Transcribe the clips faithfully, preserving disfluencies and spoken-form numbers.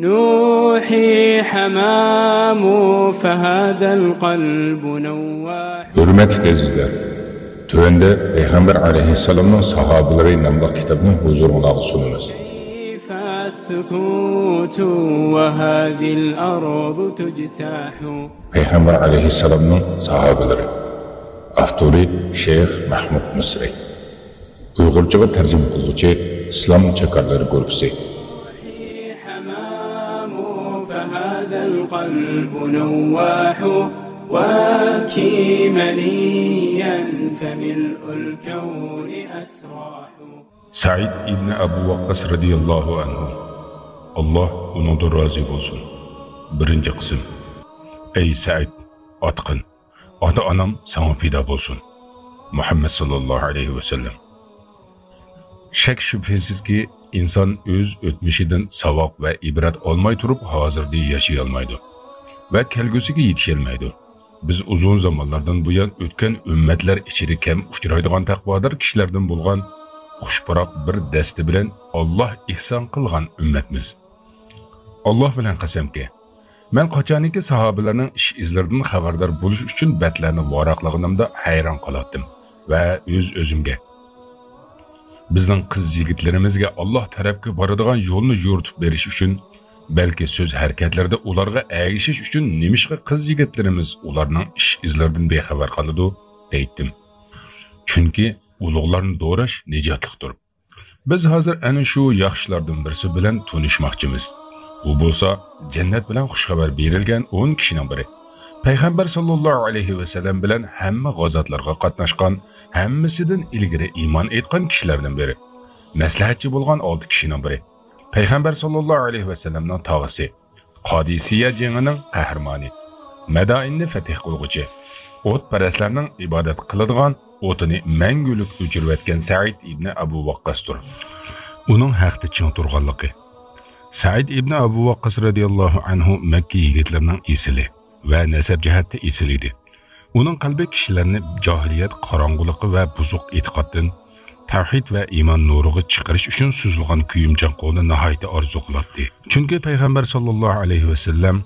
نوحي حمام فهذا القلب نواح. ھۆرمەتلىك ئەزىزلەر، تۆۋەندە پەيغەمبەر ئەلەيھىسسالامنىڭ ساھابىلىرى ناملىق كىتابنى ھۇزۇرۇڭلارغا سۇنىمىز. كيف السكوت وهذه الأرض تجتاح. پەيغەمبەر ئەلەيھىسسالامنىڭ ساھابىلىرى. ئاپتورى شەيخ مەھمۇد مىسرى. ئۇيغۇرچىغا تەرجىمە قىلغۇچى ئىسلام چاكارلىرى گۇرۇپپىسى. حمام فهذا القلب نواح، وابكي مليا فملء الكون أسراح. سەئىد ئىبنى ئەبۇ ۋەققاس رەزىياللاھۇ ئەنھۇ. ئاللاھ ئۇنىڭدىن رازى بولسۇن. بىرىنچى قىسىم. ئەي سەئىد، ئاتقىن، ئاتا-ئانام ساڭا پىدا بولسۇن. مۇھەممەد ساللاللاھۇ ئەلەيھى ۋەسەللەم. شەك-شۈبھىسىزكى، ئىنسان ئۆز ئۆتمۈشىدىن ساۋاق ۋە ئىبرەت ئالماي تۇرۇپ، ھازىردا ياشىيالمايدۇ ۋە كەلگۈسىگە يېتىشەلمەيدۇ. بىز ئۇزۇن زامانلاردىن بۇيان ئۆتكەن ئۈممەتلەر ئىچىدە كەم ئۇچرايدىغان تەقۋادار كىشىلەردىن بولغان خۇش-پۇراق بىر دەستە بىلەن ئاللاھ ئېھسان قىلغان ئۈممەتمىز. ئاللاھ بىلەن قەسەمكى، مەن قاچانكى ساھابىلەرنىڭ ئىش-ئىزلىرىدىن خەۋەردار بولۇش ئۈچۈن بەتلەرنى ۋاراقلىغىنىمدا ھەيران قالاتتىم ۋە ئۆز-ئۆزۈمگە، بىزنىڭ قىز-يىگىتلىرىمىزگە ئاللاھ تەرەپكە بارىدىغان يولنى يورۇتۇپ بېرىش ئۈچۈن، بەلكى سۆز-ھەرىكەتلىرىدە ئۇلارغا ئەگىشىش ئۈچۈن نېمىشقا قىز-يىگىتلىرىمىز ئۇلارنىڭ ئىش-ئىزلىرىدىن بىخەۋەر قالىدۇ؟ دەيتتىم. چۈنكى ئۇلۇغلارنى دوراش نىجاتلىقتۇر. بىز ھازىر ئەنە شۇ ياخشىلاردىن بىرسى بىلەن تونۇشماقچىمىز. ئۇ بولسا جەننەت بىلەن خۇش خەۋەر بېرىلگەن ئون كىشىنىڭ بىرى. پەيغەمبەر ساللاللاھۇ ئەلەيھى ۋەسەللەم بىلەن ھەممە غازاتلارغا قاتناشقان، ھەممىسىدىن ئىلگىرى ئىمان ئېيتقان كىشىلەردىن بىرى. مەسلىھەتچى بولغان ئالتە كىشىنىڭ بىرى. پەيغەمبەر ساللاللاھۇ ئەلەيھى ۋەسەللەمنىڭ تاغىسى. قادىسىيە جېڭىنىڭ قەھرىمانى، مەدائىننى فەتھ قىلغۇچى، ئوتپەرەسلەرنىڭ ئىبادەت قىلىدىغان ئوتىنى مەڭگۈلۈك ئۆچۈرۈۋەتكەن سەئىد ئىبنى ئەبۇ ۋەققاستۇر. ئۇنىڭ ھەقتە چىڭ تۇرغانلىقى. سەئىد ئىبنى ئەبۇ ۋەققاس رەزىياللاھۇ ئەنھۇ مەككە يىگىتلىرىنىڭ ئېسىلى ۋە نەسەب جەھەتتە ئېسىل ئىدى. ئۇنىڭ قەلبى كىشىلەرنى جاھىلىيەت قاراڭغۇلۇقى ۋە بۇزۇق ئېتىقادتىن تەۋھىد ۋە ئىمان نۇرىغا چىقىرىش ئۈچۈن سوزۇلغان كۆيۈمچان قولنى ناھايىتى ئارزۇ قىلاتتى. چۈنكى پەيغەمبەر ساللاللاھۇ ئەلەيھى ۋەسەللەم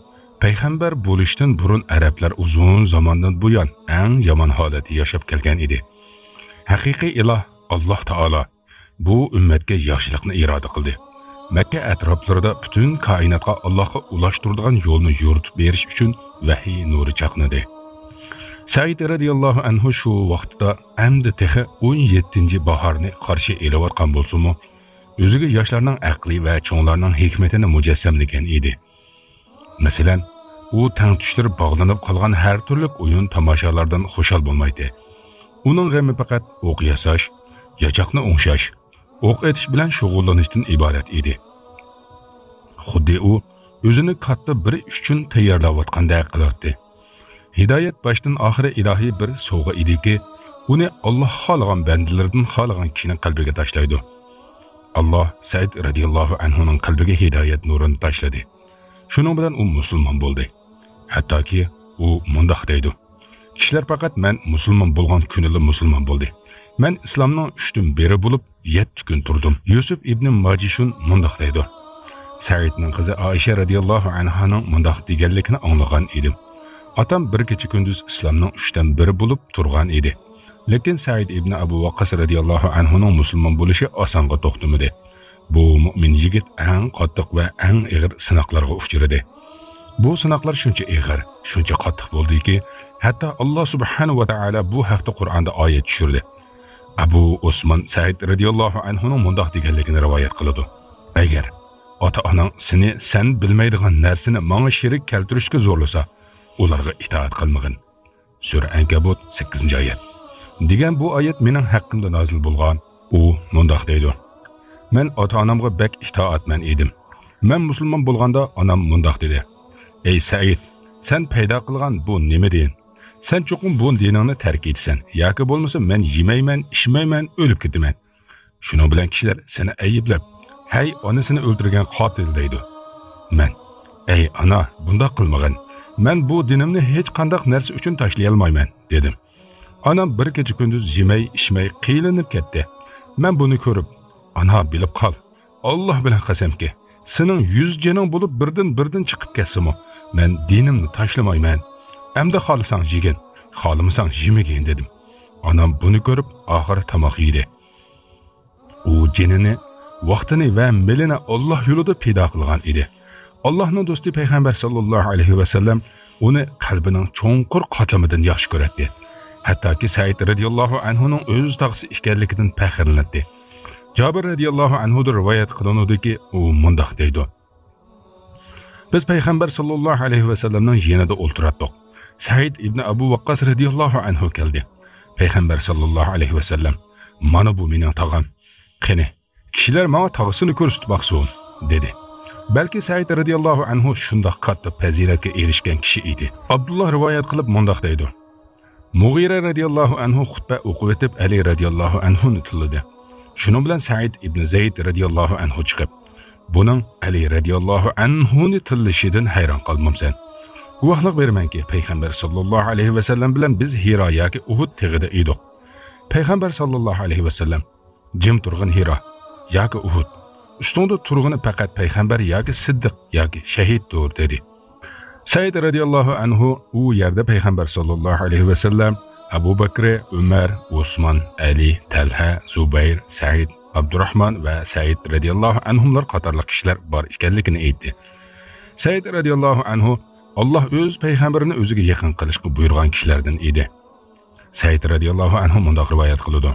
پەيغەمبەر بولۇشتىن بۇرۇن ئەرەبلەر ئۇزۇن زاماندىن بۇيان ئەڭ يامان ھالەتتە ياشاپ كەلگەن ئىدى. ھەقىقىي ئىلاھ ئاللاھ تائالا بۇ ئۈممەتكە ياخشىلىقنى ئىرادە قىلدى. مەككە ئەتراپلىرىدا پۈتۈن كائىناتقا ئاللاھقا ئۇلاشتۇرىدىغان يولنى يورۇتۇپ بېرىش ئۈچۈن ۋەھىي نۇرى چاقنىدى. سەئىد رەزىياللاھۇ ئەنھۇ شۇ ۋاقىتتا ئەمدى تېخى ئون يەتتىنچى باھارنى قارشى ئېلىۋاتقان بولسىمۇ، ئۆزىگە ياشلارنىڭ ئەقلى ۋە چوڭلارنىڭ ھېكمىتىنى مۇجەسسەملىگەن ئىدى. مەسىلەن، ئۇ تەڭتۇشلىرى باغلىنىپ قالغان ھەر تۈرلۈك ئويۇن-تاماشالاردىن خۇشال بولمايتتى. ئۇنىڭ غېمى پەقەت ئوق ياساش، ياچاقنى ئوڭشاش، ئوق ئېتىش بىلەن شۇغۇللىنىشتىن ئىبارەت ئىدى. خۇددى ئۇ ئۆزىنى كاتتا بىر ئىش ئۈچۈن تەييارلاۋاتقاندەك قىلاتتى. ھىدايەت باشتىن ئاخىرى ئىلاھىي بىر سوۋغا ئىدىكى، ئۇنى ئاللاھ خالىغان بەندىلىرىدىن خالىغان كىشىنىڭ قەلبىگە تاشلايدۇ. ئاللاھ سەئىد رەزىياللاھۇ ئەنھۇنىڭ قەلبىگە ھىدايەت نۇرىنى تاشلىدى. شۇنىڭ بىلەن ئۇ مۇسۇلمان بولدى. ھەتتاكى ئۇ مۇنداق دەيدۇ: كىشىلەر پەقەت مەن مۇسۇلمان بولغان كۈنىلا مۇسۇلمان بولدى. مەن ئىسلامنىڭ ئۈچتىن بىرى بولۇپ، يەتتە كۈن تۇردۇم. يۈسۈپ ئىبنى ماجىشۇن مۇنداق دەيدۇ: سەئىدنىڭ قىزى ئائىشە رەزىياللاھۇ ئەنھانىڭ مۇنداق دېگەنلىكىنى ئاڭلىغان ئىدىم. ئاتام بىر كېچە-كۈندۈز ئىسلامنىڭ ئۈچتىن بىرى بولۇپ تۇرغان ئىدى. لېكىن سەئىد ئىبنى ئەبۇ ۋەققاس رەزىياللاھۇ ئەنھۇنىڭ مۇسۇلمان بولۇشى ئاسانغا توختىمىدى. بۇ مۆمىن يىگىت ئەڭ قاتتىق ۋە ئەڭ ئېغىر سىناقلارغا ئۇچرىدى. بۇ سىناقلار شۇنچە ئېغىر، شۇنچە قاتتىق بولدىكى، ھەتتا ئاللاھ سۇبھانەھۇ ۋە تائالا بۇ ھەقتە قۇرئاندا ئايەت چۈشۈردى. ئەبۇ ئوسمان سەئىد رەزىياللاھۇ ئەنھۇنىڭ مۇنداق دېگەنلىكىنى رىۋايەت قىلىدۇ: ئەگەر ئاتا-ئاناڭ سېنى سەن بىلمەيدىغان نەرسىنى ماڭا شېرىك كەلتۈرۈشكە زورلىسا، ئۇلارغا ئىتائەت قىلمىغىن. سۈرە ئەنكەبۇت، سەككىزىنچى ئايەت. دېگەن بۇ ئايەت مېنىڭ ھەققىمدە نازىل بولغان. ئۇ مۇنداق دەيدۇ: مەن ئاتا-ئانامغا بەك ئىتائەتمەن ئىدىم. مەن مۇسۇلمان بولغاندا ئانام مۇنداق دېدى: ئەي سەئىد، سەن پەيدا قىلغان بۇ نېمە دىن؟ سەن چوقۇم بۇ دىنىڭنى تەرك ئېتىسەن ياكى بولمىسا مەن يېمەيمەن، ئىچمەيمەن، ئۆلۈپ كېتىمەن. شۇنىڭ بىلەن كىشىلەر سېنى ئەيىبلەپ، ھەي، ئانىسىنى ئۆلتۈرگەن قاتىل دەيدۇ. مەن، ئەي ئانا، بۇنداق قىلمىغىن. مەن بۇ دىنىمنى ھېچقانداق نەرسە ئۈچۈن تاشلىيالمايمەن، دېدىم. ئانام بىر كېچە-كۈندۈز يېمەي، ئىچمەي قىينىلىپ كەتتى. مەن بۇنى كۆرۈپ، ئانا، بىلىپ قال، ئاللاھ بىلەن قەسەمكى، سېنىڭ يۈز جېنىڭ بولۇپ بىردىن-بىردىن چىقىپ كەتسىمۇ، مەن دىنىمنى تاشلىمايمەن. ئەمدى خالىساڭ يېگىن، خالىمىساڭ يېمىگىن» دېدىم. ئانام بۇنى كۆرۈپ، ئاخىرى تاماق يېدى. ئۇ جېنىنى، ۋاقتىنى ۋە مېلىنى ئاللاھ يولىدا پىدا قىلغان ئىدى. ئاللاھنىڭ دوستى پەيغەمبەر ساللاللاھۇ ئەلەيھى ۋەسەللەم ئۇنى قەلبىنىڭ چوڭقۇر قاتلىمىدىن ياخشى كۆرەتتى. ھەتتاكى سەئىد رەزىياللاھۇ ئەنھۇنىڭ ئۆز تاغىسى ئىكەنلىكىدىن پەخىرلىنەتتى. جابىر رەزىياللاھۇ ئەنھۇدىن رىۋايەت قىلىنىدۇكى، ئۇ مۇنداق دەيدۇ: بىز پەيغەمبەر ساللاللاھۇ ئەلەيھى ۋەسەللەمنىڭ يېنىدا ئولتۇراتتۇق. سەئىد ئىبنى ئەبۇ ۋەققاس رەزىياللاھۇ ئەنھۇ كەلدى. پەيغەمبەر ساللاللاھۇ ئەلەيھى ۋەسەللەم: «مانا بۇ مېنىڭ تاغام. قېنى، كىشىلەر ماڭا تاغىسىنى كۆرسىتىپ باقسۇن» دېدى. بەلكى سەئىد رەزىياللاھۇ ئەنھۇ شۇنداق كاتتا پەزىلەتكە ئېرىشكەن كىشى ئىدى. ئابدۇللا رىۋايەت قىلىپ مۇنداق دەيدۇ: مۇغىرە رەزىياللاھۇ ئەنھۇ خۇتبە ئوقۇۋېتىپ، ئەلى رەزىياللاھۇ ئەنھۇنى تىللىدى. شۇنىڭ بىلەن سەئىد ئىبنى زەيد رەزىياللاھۇ ئەنھۇ چىقىپ، بۇنىڭ ئەلى رەزىياللاھۇ ئەنھۇنى تىللىشىدىن ھەيران قالمامسەن؟ گۇۋاھلىق بېرىمەنكى، پەيغەمبەر ساللاللاھۇ ئەلەيھى ۋەسەللەم بىلەن بىز ھىرا ياكى ئۇھۇد تېغىدا ئىدۇق. پەيغەمبەر ساللاللاھۇ ئەلەيھى ۋەسەللەم: «جىم تۇرغىن ھىرا ياكى ئۇھۇد. ئۈستۈڭدە تۇرغىنى پەقەت پەيغەمبەر ياكى سىددىق ياكى شەھىدتۇر» دېدى. سەئىد رەزىياللاھۇ ئەنھۇ ئۇ يەردە پەيغەمبەر ساللاللاھۇ ئەلەيھى ۋەسەللەم، ئەبۇ بەكرى، ئۆمەر، ئوسمان، ئەلى، تەلھە، زۇبەير، سەئىد، ئابدۇراھمان ۋە سەئىد رەزىياللاھۇ ئەنھۇملار قاتارلىق كىشىلەر بار ئىكەنلىكىنى ئېيتتى. سەئىد رەزىياللاھۇ ئەنھۇ ئاللاھ ئۆز پەيغەمبىرىنى ئۆزىگە يېقىن قىلىشقا بۇيرۇغان كىشىلەردىن ئىدى. سەئىد رەزىياللاھۇ ئەنھۇ مۇنداق رىۋايەت قىلىدۇ: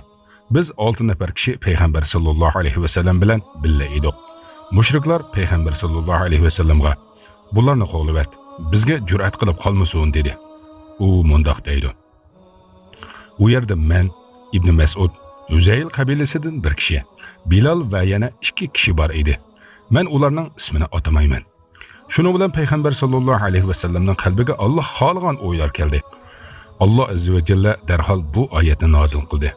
بىز ئالتە نەپەر كىشى پەيغەمبەر ساللاللاھۇ ئەلەيھى ۋەسەللەم بىلەن بىللە ئىدۇق. مۇشرىكلار پەيغەمبەر ساللاللاھۇ ئەلەيھى ۋەسەللەمغا: «بۇلارنى قوغلىۋەت، بىزگە جۈرئەت قىلىپ قالمىسۇن» دېدى. ئۇ مۇنداق دەيدۇ: ئۇ يەردە مەن، ئىبنى مەسئۇد، ھۈزەيل قەبىلىسىدىن بىر كىشى، بىلال ۋە يەنە ئىككى كىشى بار ئىدى. مەن ئۇلارنىڭ ئىسمىنى ئاتىمايمەن. شۇنىڭ بىلەن پەيغەمبەر ساللاللاھۇ ئەلەيھى ۋەسەللەمنىڭ قەلبىگە ئاللاھ خالىغان ئويلار كەلدى. ئاللاھ ئەززە ۋە جەللە دەرھال بۇ ئايەتنى نازىل قىلدى.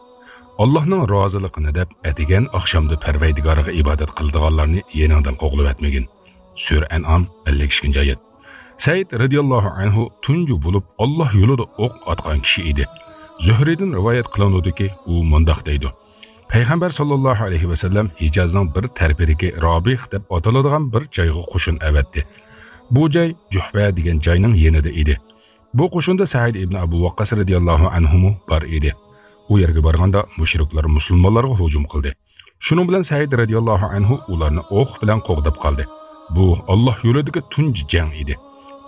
ئاللاھنىڭ رازىلىقىنى دەپ ئەتىگەن ئاخشامدا پەرۋەردىگارىغا ئىبادەت قىلىدىغانلارنى يېنىڭدىن قوغلىۋەتمىگىن. سۈرە ئەنئام، ئەللىك ئىككىنچى ئايەت. سەئىد رەزىياللاھۇ ئەنھۇ تۇنجى بولۇپ ئاللاھ يولىدا ئوق ئاتقان كىشى ئىدى. زۆھرىدىن رىۋايەت قىلىنىدۇكى، ئۇ مۇنداق دەيدۇ: پەيغەمبەر ساللاللاھۇ ئەلەيھى ۋەسەللەم ھىجازنىڭ بىر تەرىپىدىكى رابىغ دەپ ئاتىلىدىغان بىر جايغا قوشۇن ئەۋەتتى. بۇ جاي جۇھفە دېگەن جاينىڭ يېنىدا ئىدى. بۇ قوشۇندا سەئىد ئىبنى ئەبۇ ۋەققاس رەزىياللاھۇ ئەنھۇمۇ بار ئىدى. ئۇ يەرگە بارغاندا مۇشرىكلار مۇسۇلمانلارغا ھۇجۇم قىلدى. شۇنىڭ بىلەن سەئىد رەزىياللاھۇ ئەنھۇ ئۇلارنى ئوق بىلەن قوغداپ قالدى. بۇ ئاللاھ يولىدىكى تۇنجى جەڭ ئىدى.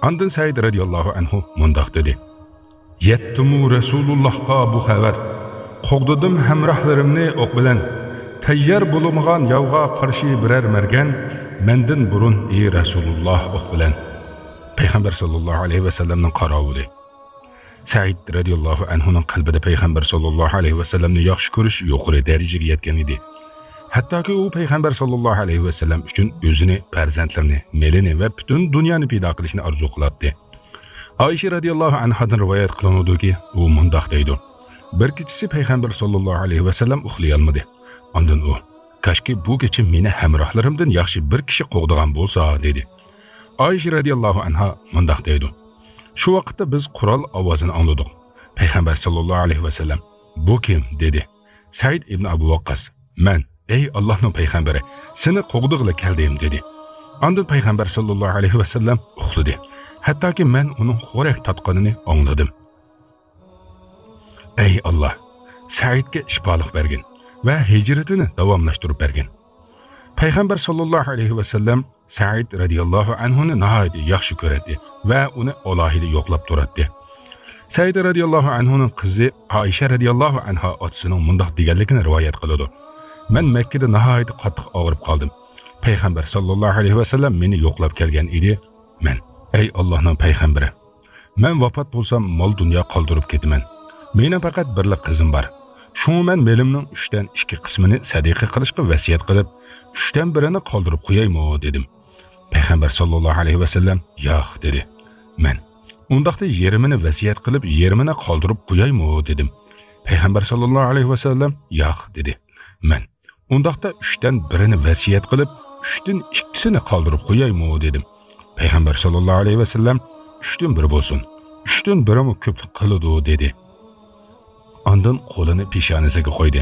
ئاندىن سەئىد رەزىياللاھۇ ئەنھۇ مۇنداق دېدى: يەتتىمۇ رەسۇلۇللاھقا بۇ خەۋەر؟ قوغدىدىم ھەمراھلىرىمنى ئوق بىلەن. تەييار بولمىغان ياۋغا قارشى بىرەر مەرگەن، مەندىن بۇرۇن، ئى رەسۇلۇللاھ، ئوق بىلەن. پەيغەمبەر ساللاللاھۇ ئەلەيھى ۋەسەللەمنىڭ قاراۋۇلى. سەئىد رەزىياللاھۇ ئەنھۇنىڭ قەلبىدە پەيغەمبەر ساللاللاھۇ ئەلەيھى ۋەسەللەمنى ياخشى كۆرۈش يۇقىرى دەرىجىگە يەتكەن ئىدى. ھەتتاكى ئۇ پەيغەمبەر ساللاللاھۇ ئەلەيھى ۋەسەللەم ئۈچۈن ئۆزىنى، پەرزەنتلىرىنى، مېلىنى ۋە پۈتۈن دۇنيانى پىدا قىلىشنى ئارزۇ قىلاتتى. ئائىشە رەزىياللاھۇ ئەنھادىن رىۋايەت قىلىنىدۇكى، ئۇ مۇنداق دەيدۇ: بىر كېچىسى پەيغەمبەر ساللاللاھۇ ئەلەيھى ۋەسەللەم ئۇخلىيالمىدى. ئاندىن ئۇ: «كاشكى بۇ كېچە مېنى ھەمراھلىرىمدىن ياخشى بىر كىشى قوغدىغان بولسا» دېدى. ئائىشە رەزىياللاھۇ ئەنھا مۇنداق دەيدۇ: شۇ ۋاقىتتا بىز قورال ئاۋازىنى ئاڭلىدۇق. پەيغەمبەر ساللاللاھۇ ئەلەيھى ۋەسەللەم: «بۇ كىم؟» دېدى. سەئىد ئىبن ئەبۇ ۋەققاس: «مەن، ئەي ئاللاھنىڭ پەيغەمبىرى، سېنى قوغدىغىلى كەلدىم» دېدى. ئاندىن پەيغەمبەر ساللاللاھۇ ئەلەيھى ۋەسەللەم ئۇخلىدى. ھەتتاكى مەن ئۇنىڭ خورەك تارتقىنىنى ئاڭلىدىم. ئەي ئاللاھ، سەئىدكە شىپالىق بەرگىن ۋە ھىجرىتىنى داۋاملاشتۇرۇپ بەرگىن. پەيغەمبەر ساللاللاھۇ ئەلەيھى ۋەسەللەم سەئىد رەزىياللاھۇ ئەنھۇنى ناھايىتى ياخشى كۆرەتتى ۋە ئۇنى ئالاھىدە يوقلاپ تۇراتتى. سەئىد رەزىياللاھۇ ئەنھۇنىڭ قىزى ئائىشە رەزىياللاھۇ ئەنھا ئاتىسىنىڭ مۇنداق دېگەنلىكىنى رىۋايەت قىلىدۇ: مەن مەككىدە ناھايىتى قاتتىق ئاغرىپ قالدىم. پەيغەمبەر ساللاللاھۇ ئەلەيھى ۋەسەللەم مېنى يوقلاپ كەلگەن ئىدى. مەن: «ئەي ئاللاھنىڭ پەيغەمبىرى، مەن ۋاپات بولسام، مال-دۇنيا قالدۇرۇپ كېتىمەن. مېنىڭ پەقەت بىرلا قىزىم بار. شۇڭا مەن مېلىمنىڭ ئۈچتىن ئىككى قىسمىنى سەدىقە قىلىشقا ۋەسىيەت قىلىپ، ئۈچتىن بىرىنى قالدۇرۇپ قويايمۇ؟» دېدىم. پەيغەمبەر ساللاللاھۇ ئەلەيھى ۋەسەللەم: «ياق» دېدى. مەن: «ئۇنداقتا يېرىمىنى ۋەسىيەت قىلىپ، يېرىمىنى قالدۇرۇپ قويايمۇ؟» دېدىم. پەيغەمبەر ساللاللاھۇ ئەلەيھى ۋەسەللەم: «ياق» دېدى. مەن: «ئۇنداقتا ئۈچتىن بىرىنى ۋەسىيەت قىلىپ، ئۈچتىن ئىككىسىنى قالدۇرۇپ قويايمۇ؟» دېدىم. پەيغەمبەر ساللاللاھۇ ئەلەيھى ۋەسەللەم: «ئۈچتىن بىرى بولسۇن، ئۈچتىن بىرىمۇ كۆپلۈك قىلىدۇ» دېدى. ئاندىن قولىنى پېشانىسىگە قويدى.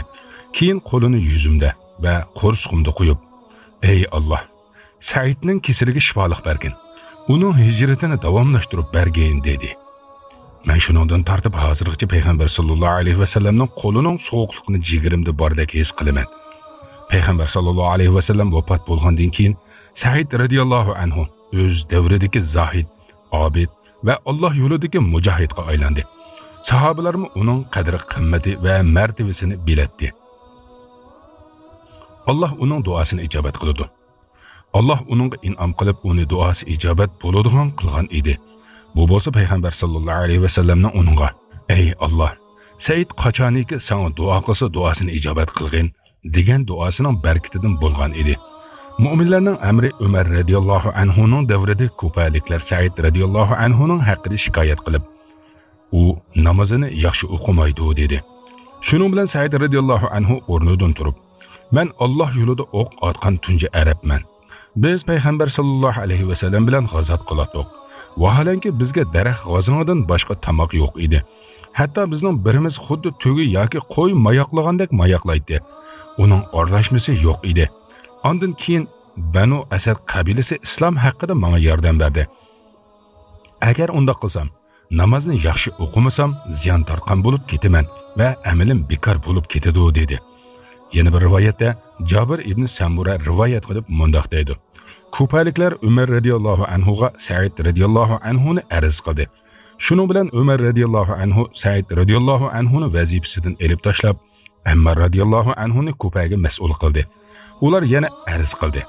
كېيىن قولىنى يۈزۈمدە ۋە قورسىقىمدا قويۇپ: «ئەي ئاللاھ، سەئىدنىڭ كېسىلىگە شىپالىق بەرگىن، ئۇنىڭ ھىجرىتىنى داۋاملاشتۇرۇپ بەرگىن، دېدى. مەن شۇنىڭدىن تارتىپ ھازىرغىچە پەيغەمبەر ساللاللاھۇ ئەلەيھى ۋەسەللەمنىڭ قولىنىڭ سوغۇقلۇقىنى جىگىرىمدە باردەك ھېس قىلىمەن. پەيغەمبەر ساللاللاھۇ ئەلەيھى ۋەسەللەم ۋاپات بولغاندىن كېيىن، سەئىد رەزىياللاھۇ ئەنھۇ ئۆز دەۋرىدىكى زاھىد، ئابىد ۋە ئاللاھ يولىدىكى مۇجاھىدقا ئايلاندى. ساھابىلەرمۇ ئۇنىڭ قەدىر-قىممىتى ۋە مەرتىۋىسىنى بىلەتتى. ئاللاھ ئۇنىڭ دۇئاسىنى ئىجابەت قىلىدۇ. ئاللاھ ئۇنىڭغا ئىنئام قىلىپ، ئۇنى دۇئاسى ئىجابەت بولىدىغان قىلغان ئىدى. بۇ بولسا پەيغەمبەر ساللاللاھۇ ئەلەيھى ۋەسەللەمنىڭ ئۇنىڭغا، ئەي ئاللاھ، سەئىد قاچانىكى ساڭا دۇئا قىلسا، دۇئاسىنى ئىجابەت قىلغىن، دېگەن دۇئاسىنىڭ بەرىكىتىدىن بولغان ئىدى. مۆمىنلەرنىڭ ئەمىرى ئۆمەر رەزىياللاھۇ ئەنھۇنىڭ دەۋرىدە كۇپەلىكلەر سەئىد رەزىياللاھۇ ئەنھۇنىڭ ھەققىدە شىكايەت قىلىپ، ئۇ نامىزىنى ياخشى ئوقۇمايدۇ، دېدى. شۇنىڭ بىلەن سەئىد رەزىياللاھۇ ئەنھۇ ئورنىدىن تۇرۇپ، مەن ئاللاھ يولىدا ئوق ئاتقان تۇنجى ئەرەبمەن. بىز پەيغەمبەر ساللاللاھۇ ئەلەيھى ۋەسەللەم بىلەن غازات قىلاتتۇق. ۋاھالەنكى، بىزگە دەرەخ غازىڭىدىن باشقا تاماق يوق ئىدى. ھەتتا بىزنىڭ بىرىمىز خۇددى تۆگە ياكى قوي ماياقلىغاندەك ماياقلايتتى. ئۇنىڭ ئارىلاشمىسى يوق ئىدى. ئاندىن كېيىن بەنۇ ئەسەد قەبىلىسى ئىسلام ھەققىدە ماڭا ياردەم بەردى. ئەگەر ئۇنداق قىلسام، نامازنى ياخشى ئوقۇمىسام، زىيان تارتقان بولۇپ كېتىمەن ۋە ئەمىلىم بىكار بولۇپ كېتىدۇ، دېدى. يەنە بىر رىۋايەتتە جابىر ئىبن سەمۇرە رىۋايەت قىلىپ مۇنداق دەيدۇ: كۇپەلىكلەر ئۆمەر رەزىياللاھۇ ئەنھۇغا سەئىد رەزىياللاھۇ ئەنھۇنى ئەرز قىلدى. شۇنىڭ بىلەن ئۆمەر رەزىياللاھۇ ئەنھۇ سەئىد رەزىياللاھۇ ئەنھۇنى ۋەزىپىسىدىن ئېلىپ تاشلاپ، ئەممار رەزىياللاھۇ ئەنھۇنى كۇپەگە مەسئۇل قىلدى. ئۇلار يەنە ئەرز قىلدى.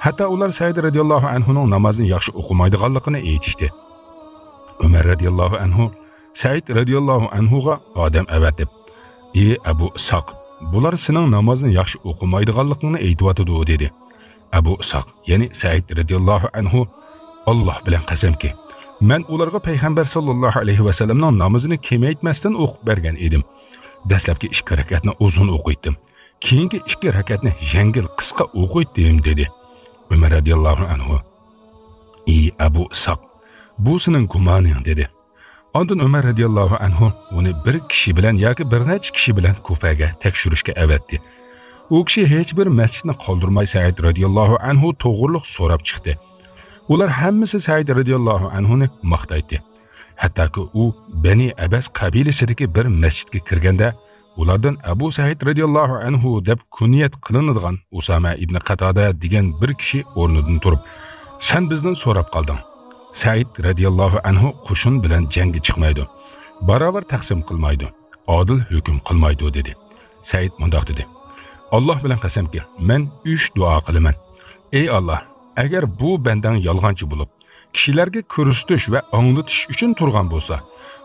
ھەتتا ئۇلار سەئىد رەزىياللاھۇ ئەنھۇنىڭ نامازنى ياخشى ئوقۇمايدىغانلىقىنى ئېيتىشتى. ئۆمەر رەزىياللاھۇ ئەنھۇ سەئىد رەزىياللاھۇ ئەنھۇغا ئادەم ئەۋەتىپ، ئى ئەبۇ ئىسھاق، بۇلار سېنىڭ نامازنى ياخشى ئوقۇمايدىغانلىقىڭنى ئېيتىۋاتىدۇ، دېدى. ئەبۇ ئىسھاق، يەنى سەئىد رەزىياللاھۇ ئەنھۇ، ئاللاھ بىلەن قەسەمكى، مەن ئۇلارغا پەيغەمبەر ساللاللاھۇ ئەلەيھى ۋەسەللەمنىڭ نامىزىنى كېمەيتمەستىن ئوقۇپ بەرگەن ئىدىم. دەسلەپكى ئىككى رەكەتنى ئۇزۇن ئوقۇيتتىم. كېيىنكى ئىككى رەكەتنى يەڭگىل، قىسقا ئوقۇيتتىم، دېدى. ئۆمەر رەزىياللاھۇ ئەنھۇ، ئى ئەبۇ ئىسھاق، بۇ سېنىڭ گۇمانىڭ، دېدى. ئاندىن ئۆمەر رەزىياللاھۇ ئەنھۇ ئۇنى بىر كىشى بىلەن ياكى بىر نەچچە كىشى بىلەن كۇفەگە تەكشۈرۈشكە ئەۋەتتى. ئۇ كىشى ھېچبىر مەسچىتنى قالدۇرماي سەئىد رەزىياللاھۇ ئەنھۇ توغرۇلۇق سوراپ چىقتى. ئۇلار ھەممىسى سەئىد رەزىياللاھۇ ئەنھۇنى ماختايتتى. ھەتتاكى ئۇ بەنى ئەبەس قەبىلىسىدىكى بىر مەسچىتكە كىرگەندە، ئۇلاردىن ئەبۇ سەئىد رەزىياللاھۇ ئەنھۇ دەپ كۇنيەت قىلىنىدىغان ئۇسامە ئىبنى قاتادە دېگەن بىر كىشى ئورنىدىن تۇرۇپ، سەن بىزدىن سوراپ قالدىڭ. سەئىد رەزىياللاھۇ ئەنھۇ قوشۇن بىلەن جەڭگە چىقمايدۇ. باراۋەر تەقسىم قىلمايدۇ. ئادىل ھۆكۈم قىلمايدۇ، دېدى. سەئىد مۇنداق دېدى: ئاللاھ بىلەن قەسەمكى، مەن ئۈچ دۇئا قىلىمەن. ئەي ئاللاھ، ئەگەر بۇ بەندەڭ يالغانچى بولۇپ، كىشىلەرگە كۆرسىتىش ۋە ئاڭلىتىش ئۈچۈن تۇرغان بولسا،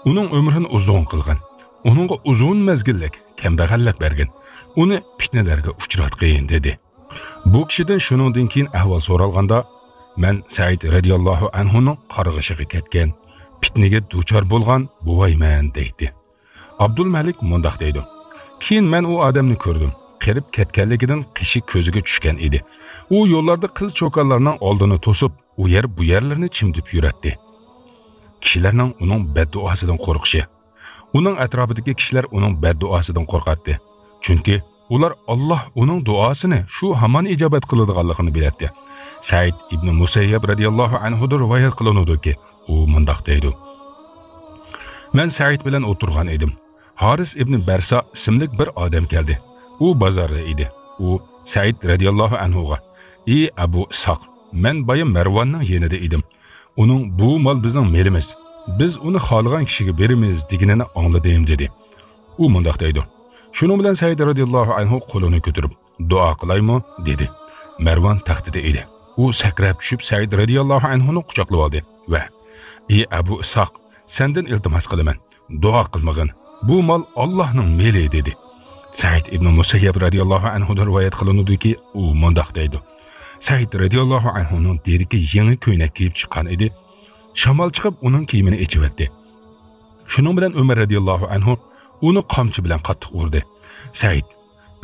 ئۇنىڭ ئۆمرىنى ئۇزۇن قىلغىن. ئۇنىڭغا ئۇزۇن مەزگىللىك كەمبەغەللىك بەرگىن. ئۇنى پىتنىلەرگە ئۇچراتقىن، دېدى. بۇ كىشىدىن شۇنىڭدىن كېيىن ئەھۋال سورالغاندا، مەن سەئىد رەزىياللاھۇ ئەنھۇنىڭ قارغىشىغا كەتكەن، پىتنىگە دۇچار بولغان بوۋايمەن، دەيتتى. ئابدۇلمەلىك مۇنداق دەيدۇ: كېيىن مەن ئۇ ئادەمنى كۆردۈم. قېرىپ كەتكەنلىكىدىن قېشى كۆزىگە چۈشكەن ئىدى. ئۇ يوللاردا قىز چوكانلارنىڭ ئالدىنى توسۇپ، ئۇ يەر بۇ يەرلىرىنى چىمدىپ يۈرەتتى. كىشىلەرنىڭ ئۇنىڭ بەددۇئاسىدىن قورقۇشى. ئۇنىڭ ئەتراپىدىكى كىشىلەر ئۇنىڭ بەددۇئاسىدىن قورقاتتى. چۈنكى ئۇلار ئاللاھ ئۇنىڭ دۇئاسىنى شۇ ھامان ئىجابەت قىلىدىغانلىقىنى بىلەتتى. سەئىد ئىبنى مۇسەييەب رەزىياللاھۇ ئەنھۇدىن رىۋايەت قىلىنىدۇكى، ئۇ مۇنداق دەيدۇ: مەن سەئىد بىلەن ئولتۇرغان ئىدىم. ھارىس ئىبنى بەرسا ئىسىملىك بىر ئادەم كەلدى. ئۇ بازاردا ئىدى. ئۇ سەئىد رەزىياللاھۇ ئەنھۇغا، ئى ئەبۇ ئىسھاق، مەن بايا مەرۋاننىڭ يېنىدا ئىدىم. ئۇنىڭ بۇ مال بىزنىڭ مېلىمىز، بىز ئۇنى خالىغان كىشىگە بېرىمىز دېگىنىنى ئاڭلىدىم، دېدى. ئۇ مۇنداق دەيدۇ: شۇنىڭ بىلەن سەئىد رەزىياللاھۇ ئەنھۇ قولىنى كۆتۈرۈپ، دۇئا قىلايمۇ؟ دېدى. مەرۋان تەختىدە ئىدى. ئۇ سەكرەپ چۈشۈپ سەئىد رەزىياللاھۇ ئەنھۇنى قۇچاقلىۋالدى ۋە، ئى ئەبۇ ئىسھاق، سەندىن ئىلتىماس قىلىمەن، دۇئا قىلمىغىن، بۇ مال ئاللاھنىڭ مېلى، دېدى. سەئىد ئىبنى مۇسەييەب رەزىياللاھۇ ئەنھۇدىن رىۋايەت قىلىنىدۇكى، ئۇ مۇنداق دەيدۇ: سەئىد رەزىياللاھۇ ئەنھۇنىڭ دېرىكى يېڭى كۆينەك كىيىپ چىققان ئىدى. شامال چىقىپ ئۇنىڭ كىيىمىنى ئېچىۋەتتى. شۇنىڭ بىلەن ئۆمەر رەزىياللاھۇ ئەنھۇ ئۇنى قامچا بىلەن قاتتىق ئۇردى. سەئىد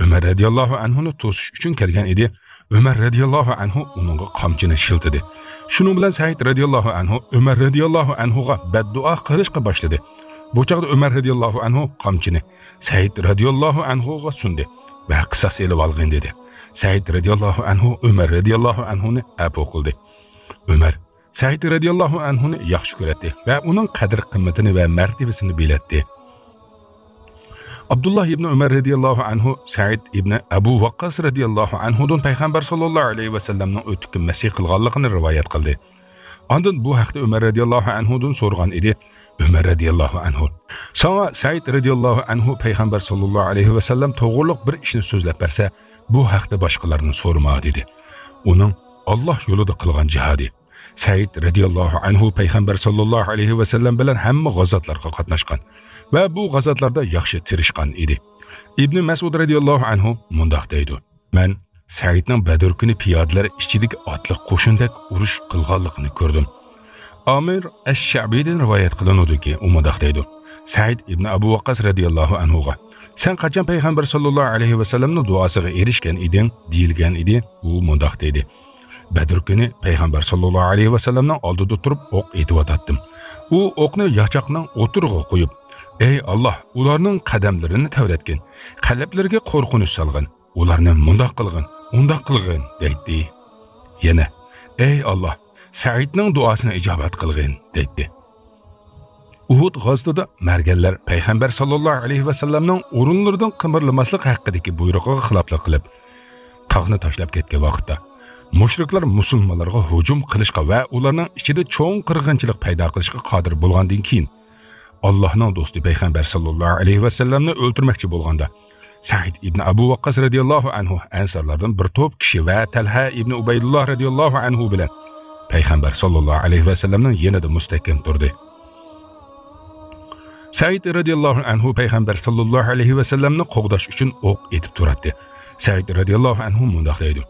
ئۆمەر رەزىياللاھۇ ئەنھۇنى توسۇش ئۈچۈن كەلگەن ئىدى. ئۆمەر رەزىياللاھۇ ئەنھۇ ئۇنىڭغا قامچىنى شىلتىدى. شۇنىڭ بىلەن سەئىد رەزىياللاھۇ ئەنھۇ ئۆمەر رەزىياللاھۇ ئەنھۇغا بەددۇئا قىلىشقا باشلىدى. بۇ چاغدا ئۆمەر رەزىياللاھۇ ئەنھۇ قامچىنى سەئىد رەزىياللاھۇ ئەنھۇغا سۇندى ۋە قىساس ئېلىۋالغىن دېدى. سەئىد رەزىياللاھۇ ئەنھۇ ئۆمەر رەزىياللاھۇ ئەنھۇنى ئەپۇ قىلدى. ئۆمەر سەئىد رەزىياللاھۇ ئەنھۇنى ياخشى كۆرەتتى ۋە ئۇنىڭ قەدىر-قىممىتىنى ۋە مەرتىۋىسىنى بىلەتتى. ئابدۇللا ئىبنى ئۆمەر رەزىياللاھۇ ئەنھۇ سەئىد ئىبنى ئەبۇ ۋەققاس رەزىياللاھۇ ئەنھۇدىن پەيغەمبەر ساللاللاھۇ ئەلەيھى ۋەسەللەمنىڭ ئۆتۈكى مەسىھ قىلغانلىقىنى رىۋايەت قىلدى. ئاندىن بۇ ھەقتە ئۆمەر رەزىياللاھۇ ئەنھۇدىن سورىغان ئىدى. ئۆمەر رەزىياللاھۇ ئەنھۇ، ساڭا سەئىد رەزىياللاھۇ ئەنھۇ پەيغەمبەر ساللاللاھۇ ئەلەيھى ۋەسەللەم توغرۇلۇق بىر ئىشنى سۆزلەپ بەرسە، بۇ ھەقتە باشقىلاردىن سورىما، دېدى. ئۇنىڭ ئاللاھ يولىدا قىلغان جىھادى. سەئىد رەزىياللاھۇ ئەنھۇ پەيغەمبەر ساللاللاھۇ ئەلەيھى ۋەسەللەم بىلەن ھەممە غازاتلارغا قاتناشقان ۋە بۇ غازاتلاردا ياخشى تىرىشقان ئىدى. ئىبنى مەسئۇد رەزىياللاھۇ ئەنھۇ مۇنداق دەيدۇ، مەن سەئىدنىڭ بەدر كۈنى پىيادىلەر ئىچىدىكى ئاتلىق قوشۇندەك ئۇرۇش قىلغانلىقىنى كۆردۈم. ئامىر ئەش-شەبىدىن رىۋايەت قىلىنىدۇكى، ئۇ مۇنداق دەيدۇ، سەئىد ئىبنى ئەبۇ ۋەققاس رەزىياللاھۇ ئەنھۇغا، سەن قاچان پەيغەمبەر ساللاللاھۇ ئەلەيھى ۋەسەللەمنىڭ دۇئاسىغا ئېرىشكەن ئىدىڭ؟ دېيىلگەن ئىدى. ئۇ مۇنداق دېدى، بەدر كۈنى پەيغەمبەر ساللاللاھۇ ئەلەيھى ۋەسەللەمنىڭ ئالدىدا تۇرۇپ ئوق ئېتىۋاتاتتىم. ئۇ ئوقنى ياچاقنىڭ ئوتتۇرىغا قويۇپ، ئەي ئاللاھ، ئۇلارنىڭ قەدەملىرىنى تەۋرەتكىن، قەلبلىرىگە قورقۇنچ سالغىن، ئۇلارنى مۇنداق قىلغىن، ئۇنداق قىلغىن، دەيتتى. يەنە، ئەي ئاللاھ، سەئىدنىڭ دۇئاسىنى ئىجابەت قىلغىن، دەيتتى. ئۇھۇد غازىتىدا مەرگەنلەر پەيغەمبەر ساللاللاھۇ ئەلەيھى ۋەسەللەمنىڭ ئورۇنلىرىدىن قىمىرلىماسلىق ھەققىدىكى بۇيرۇقىغا خىلاپلىق قىلىپ، تاغنى تاشلاپ كەتكەن ۋاقىتتا، مۇشرىكلار مۇسۇلمانلارغا ھۇجۇم قىلىشقا ۋە ئۇلارنىڭ ئىچىدە چوڭ قىرغىنچىلىق پەيدا قىلىشقا قادىر بولغاندىن كېيىن، ئاللاھنىڭ دوستى پەيغەمبەر ساللاللاھۇ ئەلەيھى ۋەسەللەمنى ئۆلتۈرمەكچى بولغاندا، سەئىد ئىبنى ئەبۇ ۋەققاس رەزىياللاھۇ ئەنھۇ ئەنسارلاردىن بىر توپ كىشى ۋە تەلھە ئىبنى ئۇبەيدۇللاھ رەزىياللاھۇ ئەنھۇ بىلەن پەيغەمبەر ساللاللاھۇ ئەلەيھى ۋەسەللەمنىڭ يېنىدا مۇستەھكەم تۇردى. سەئىد رەزىياللاھۇ ئەنھۇ پەيغەمبەر ساللاللاھۇ ئەلەيھى ۋەسەللەمنى قوغداش ئۈچۈن ئوق ئېتىپ تۇراتتى. سەئىد رەزىياللاھۇ ئەنھۇ مۇنداق دەيدۇ،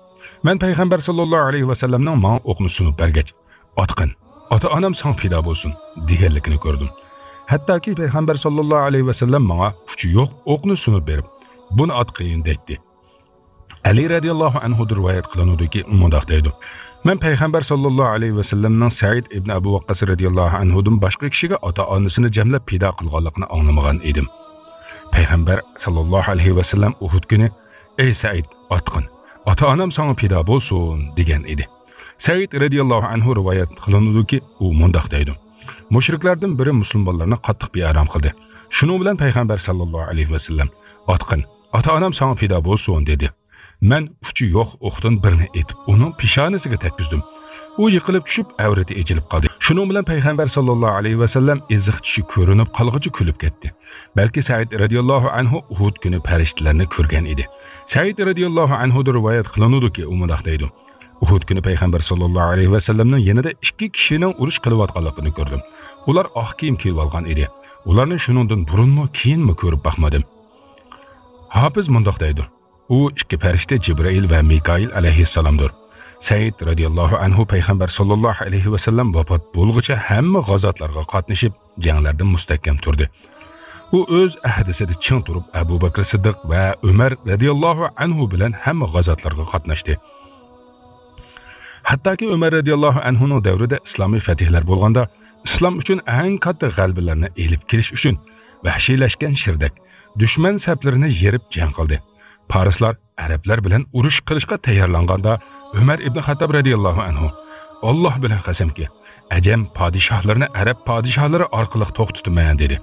مەن پەيغەمبەر ساللاللاھۇ ئەلەيھى ۋەسەللەمنىڭ ماڭا ئوقنى سۇنۇپ بەرگەچ، ئاتقىن، ئاتا-ئانام ساڭا پىدا بولسۇن، دېگەنلىكىنى كۆردۈم. ھەتتاكى پەيغەمبەر ساللاللاھۇ ئەلەيھى ۋەسەللەم ماڭا ئۇچى يوق ئوقنى سۇنۇپ بېرىپ، بۇنى ئاتقىن دەيتتى. ئەلى رەزىياللاھۇ ئەنھۇدىن رىۋايەت قىلىنىدۇكى، ئۇ مۇنداق دەيدۇ، مەن پەيغەمبەر ساللاللاھۇ ئەلەيھى ۋەسەللەمنىڭ سەئىد ئىبنى ئەبۇ ۋەققاس رەزىياللاھۇ ئەنھۇدىن باشقا كىشىگە ئاتا-ئانىسىنى جەملەپ پىدا قىلغانلىقىنى ئاڭلىمىغان ئىدىم. پەيغەمبەر ساللاللاھۇ ئەلەيھى ۋەسەللەم ئۇھۇد كۈنى، ئەي سەئىد، ئاتقىن، ئاتا-ئانام ساڭا پىدا بولسۇن، دېگەن ئىدى. سەئىد رەزىياللاھۇ ئەنھۇ رىۋايەت قىلىنىدۇكى، ئۇ مۇنداق دەيدۇ، مۇشرىكلاردىن بىرى مۇسۇلمانلارنى قاتتىق بىئارام قىلدى. شۇنىڭ بىلەن پەيغەمبەر ساللاللاھۇ ئەلەيھى ۋەسەللەم، ئاتقىن، ئاتا-ئانام ساڭا پىدا بولسۇن، دېدى. مەن ئۇچى يوق ئوقتىن بىرنى ئېتىپ، ئۇنىڭ پېشانىسىگە تەگكۈزدۈم. ئۇ يىقىلىپ چۈشۈپ، ئەۋرىتى ئېچىلىپ قالدى. شۇنىڭ بىلەن پەيغەمبەر ساللاللاھۇ ئەلەيھى ۋەسەللەم ئېزىق چىشى كۆرۈنۈپ قالغۇچە كۈلۈپ كەتتى. بەلكى سەئىد رەزىياللاھۇ ئەنھۇ ئۇھۇد كۈنى پەرىشتىلەرنى كۆرگەن ئىدى. سەئىد رەزىياللاھۇ ئەنھۇدىن رىۋايەت قىلىنىدۇكى، ئۇ مۇنداق دەيدۇ، ئۇھۇد كۈنى پەيغەمبەر ساللاللاھۇ ئەلەيھى ۋەسەللەمنىڭ يېنىدا ئىككى كىشىنىڭ ئۇرۇش قىلىۋاتقانلىقىنى كۆردۈم. ئۇلار ئاق كىيىم كىيىۋالغان ئىدى. ئۇلارنى شۇنىڭدىن بۇرۇنمۇ، كېيىنمۇ كۆرۈپ باقمىدىم. ھاپىز مۇنداق دەيدۇ، ئۇ ئىككى پەرىشتە جىبرىئىل ۋە مىكائىل ئەلەيھىسسالامدۇر. سەئىد رەزىياللاھۇ ئەنھۇ پەيغەمبەر ساللاللاھۇ ئەلەيھى ۋەسەللەم ۋاپات بولغۇچە ھەممە غازاتلارغا قاتنىشىپ، جەڭلەردە مۇستەھكەم تۇردى. ئۇ ئۆز ئەھدىسىدە چىڭ تۇرۇپ، ئەبۇ بەكرى سىددىق ۋە ئۆمەر رەزىياللاھۇ ئەنھۇ بىلەن ھەممە غازاتلارغا قاتناشتى. ھەتتاكى ئۆمەر رەزىياللاھۇ ئەنھۇنىڭ دەۋرىدە ئىسلامىي فەتھلەر بولغاندا، ئىسلام ئۈچۈن ئەڭ كاتتا غەلىبىلەرنى ئېلىپ كېلىش ئۈچۈن ۋەھشىيلەشكەن شىردەك، دۈشمەن سەپلىرىنى يېرىپ جەڭ قىلدى. پارسلار ئەرەبلەر بىلەن ئۇرۇش قىلىشقا تەييارلانغاندا، ئۆمەر ئىبنى خەتتاب رەزىياللاھۇ ئەنھۇ، ئاللاھ بىلەن قەسەمكى، ئەجەم پادىشاھلىرىنى ئەرەب پادىشاھلىرى ئارقىلىق توختىتىمەن، دېدى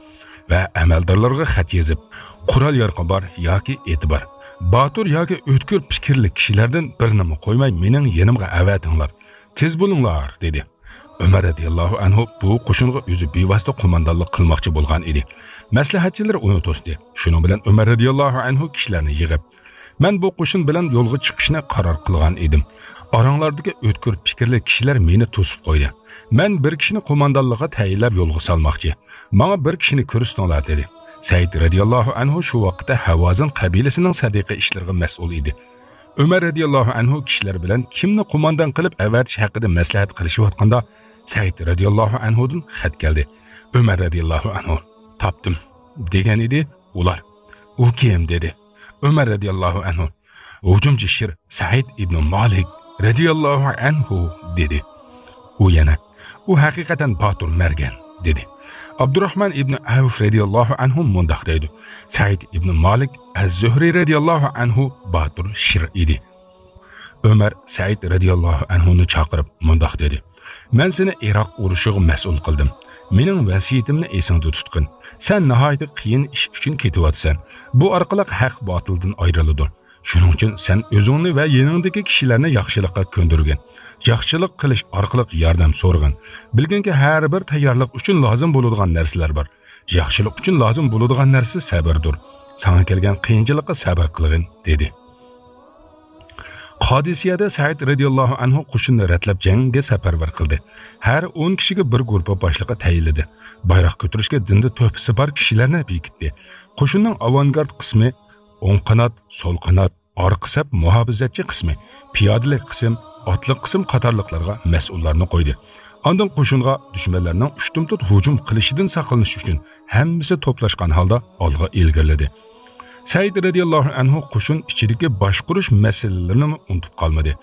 ۋە ئەمەلدارلارغا خەت يېزىپ، قورال-يارىقى بار ياكى ئېتى بار، باتۇر ياكى ئۆتكۈر پىكىرلىك كىشىلەردىن بىرىنىمۇ قويماي مېنىڭ يېنىمغا ئەۋەتىڭلار، تېز بولۇڭلار، دېدى. ئۆمەر رەزىياللاھۇ ئەنھۇ بۇ قوشۇنغا ئۆزى بىۋاسىتە قوماندانلىق قىلماقچى بولغان ئىدى. مەسلىھەتچىلىرى ئۇنى توستى. شۇنىڭ بىلەن ئۆمەر رەزىياللاھۇ ئەنھۇ كىشىلەرنى يىغىپ، مەن بۇ قوشۇن بىلەن يولغا چىقىشنى قارار قىلغان ئىدىم. ئاراڭلاردىكى ئۆتكۈر پىكىرلىك كىشىلەر مېنى توسۇپ قويدى. مەن بىر كىشىنى قوماندانلىققا تەيىنلەپ يولغا سالماقچى. ماڭا بىر كىشىنى كۆرسىتىڭلار، دېدى. سەئىد رەزىياللاھۇ ئەنھۇ شۇ ۋاقىتتا ھاۋازىن قەبىلىسىنىڭ سەدىقە ئىشلىرىغا مەسئۇل ئىدى. ئۆمەر رەزىياللاھۇ ئەنھۇ كىشىلەر بىلەن كىمنى قوماندان قىلىپ ئەۋەتىش ھەققىدە مەسلىھەت قىلىشىۋاتقاندا، سەئىد رەزىياللاھۇ ئەنھۇدىن خەت كەلدى. ئۆمەر رەزىياللاھۇ ئەنھۇ، تاپتىم، دېگەن ئىدى. ئۇلار، ئۇ كىم؟ دېدى. ئۆمەر رەزىياللاھۇ ئەنھۇ، ھۇجۇمچى شىر سەئىد ئىبنى مالىك رەزىياللاھۇ ئەنھۇ، دېدى. ئۇ يەنە، ئۇ ھەقىقەتەن باتۇر مەرگەن، دېدى. ئابدۇراخمان ئىبنى ئەۋف رەزىياللاھۇ ئەنھۇ مۇنداق دەيدۇ، سەئىد ئىبنى مالىك ئەز-زۆھرى رەزىياللاھۇ ئەنھۇ باتۇر شىر ئىدى. ئۆمەر سەئىد رەزىياللاھۇ ئەنھۇنى چاقىرىپ مۇنداق دېدى: «مەن سېنى ئىراق ئۇرۇشىغا مەسئۇل قىلدىم. مېنىڭ ۋەسىيىتىمنى ئېسىڭدە تۇتقىن. سەن ناھايىتى قىيىن ئىش ئۈچۈن كېتىۋاتىسەن. بۇ ئارقىلىق ھەق باتىلدىن ئايرىلىدۇ. شۇنىڭ ئۈچۈن سەن ئۆزۈڭنى ۋە يېنىڭدىكى كىشىلەرنى ياخشىلىققا كۆندۈرگىن. ياخشىلىق قىلىش ئارقىلىق ياردەم سورىغىن. بىلگىنكى، ھەر بىر تەييارلىق ئۈچۈن لازىم بولىدىغان نەرسىلەر بار. ياخشىلىق ئۈچۈن لازىم بولىدىغان نەرسە سەبىردۇر. ساڭا كەلگەن قىيىنچىلىققا سەبىر قىلغىن» دېدى. قادىسىيەدە سەئىد رەزىياللاھۇ ئەنھۇ قوشۇننى رەتلەپ جەڭگە سەپەرۋەر قىلدى. ھەر ئون كىشىگە بىر گۇرۇپپا باشلىقى تەيىنلىدى. بايراق كۆتۈرۈشكە دىندا تۆھپىسى بار كىشىلەرنى بېكىتتى. قوشۇننىڭ ئاۋانگارد قىسمى، ئوڭ قانات، سول قانات، ئارقا سەپ مۇھاپىزەتچى قىسمى، پىيادىلىك قىسىم، ئاتلىق قىسىم قاتارلىقلارغا مەسئۇللارنى قويدى. ئاندىن قوشۇنغا دۈشمەنلەرنىڭ ئۇشتۇمتۇت ھۇجۇم قىلىشىدىن ساقلىنىش ئۈچۈن ھەممىسى توپلاشقان ھالدا ئالغا ئىلگىرىلىدى. سەئىد رەزىياللاھۇ ئەنھۇ قوشۇن ئىچىدىكى باشقۇرۇش مەسىلىلىرىنىمۇ ئۇنتۇپ قالمىدى.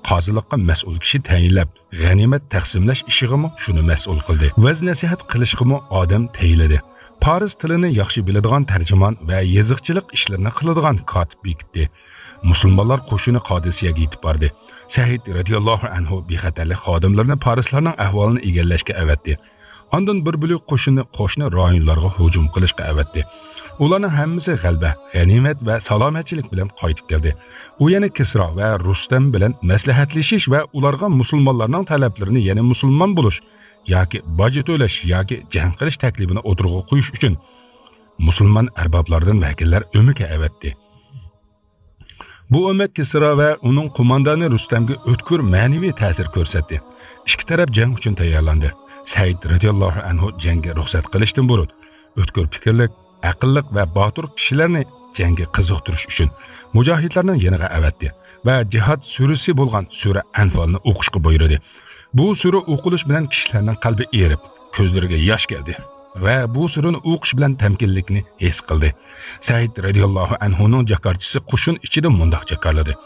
قازىلىققا مەسئۇل كىشى تەيىنلەپ، غەنىيمەت تەقسىملەش ئىشىغىمۇ شۇنى مەسئۇل قىلدى. ۋەز-نەسىھەت قىلىشقىمۇ ئادەم تەيىنلىدى. پارس تىلىنى ياخشى بىلىدىغان تەرجىمان ۋە يېزىقچىلىق ئىشلىرىنى قىلىدىغان كاتىپ بېكىتتى. مۇسۇلمانلار قوشۇنى قادىسىيەگە يېتىپ باردى. سەئىد رەزىياللاھۇ ئەنھۇ بىخەتەرلىك خادىُملىرىنى پارسلارنىڭ ئەھۋالىنى ئىگىلەشكە ئەۋەتتى. ئاندىن بىر بۆلەك قوشۇننى قوشنا رايونلارغا ھۇجۇم قىلىشقا ئەۋەتتى. ئۇلارنىڭ ھەممىسى غەلىبە، غەنىيمەت ۋە سالامەتچىلىك بىلەن قايتىپ كەلدى. ئۇ يەنە كىسرا ۋە رۇستەم بىلەن مەسلىھەتلىشىش ۋە ئۇلارغا مۇسۇلمانلارنىڭ تەلەپلىرىنى، يەنى مۇسۇلمان بولۇش ياكى باج تۆلەش ياكى جەڭ قىلىش تەكلىپىنى ئوتتۇرىغا قويۇش ئۈچۈن مۇسۇلمان ئەربابلاردىن ۋەكىللەر ئۆمىكى ئەۋەتتى. بۇ ئۆمەك كىسرا ۋە ئۇنىڭ قوماندانى رۇستەمگە ئۆتكۈر مەنىۋى تەسىر كۆرسەتتى. ئىككى تەرەپ جەڭ ئۈچۈن تەييارلاندى. سەئىد رەزىياللاھۇ ئەنھۇ جەڭگە رۇخسەت قىلىشتىن بۇرۇن، ئۆتكۈر پىكىرلىك، ئەقىللىق ۋە باتۇر كىشىلەرنى جەڭگە قىزىقتۇرۇش ئۈچۈن مۇجاھىدلارنىڭ يېنىغا ئەۋەتتى ۋە جىھاد سۈرىسى بولغان سۈرە ئەنفالنى ئوقۇشقا بۇيرۇدى. بۇ سۈرە ئوقۇلۇش بىلەن كىشىلەرنىڭ قەلبى ئېرىپ، كۆزلىرىگە ياش كەلدى ۋە بۇ سۈرىنى ئوقۇش بىلەن تەمكىنلىكنى ھېس قىلدى. سەئىد رەزىياللاھۇ ئەنھۇنىڭ جاكارچىسى قوشۇن ئىچىدە مۇنداق جاكارلىدى: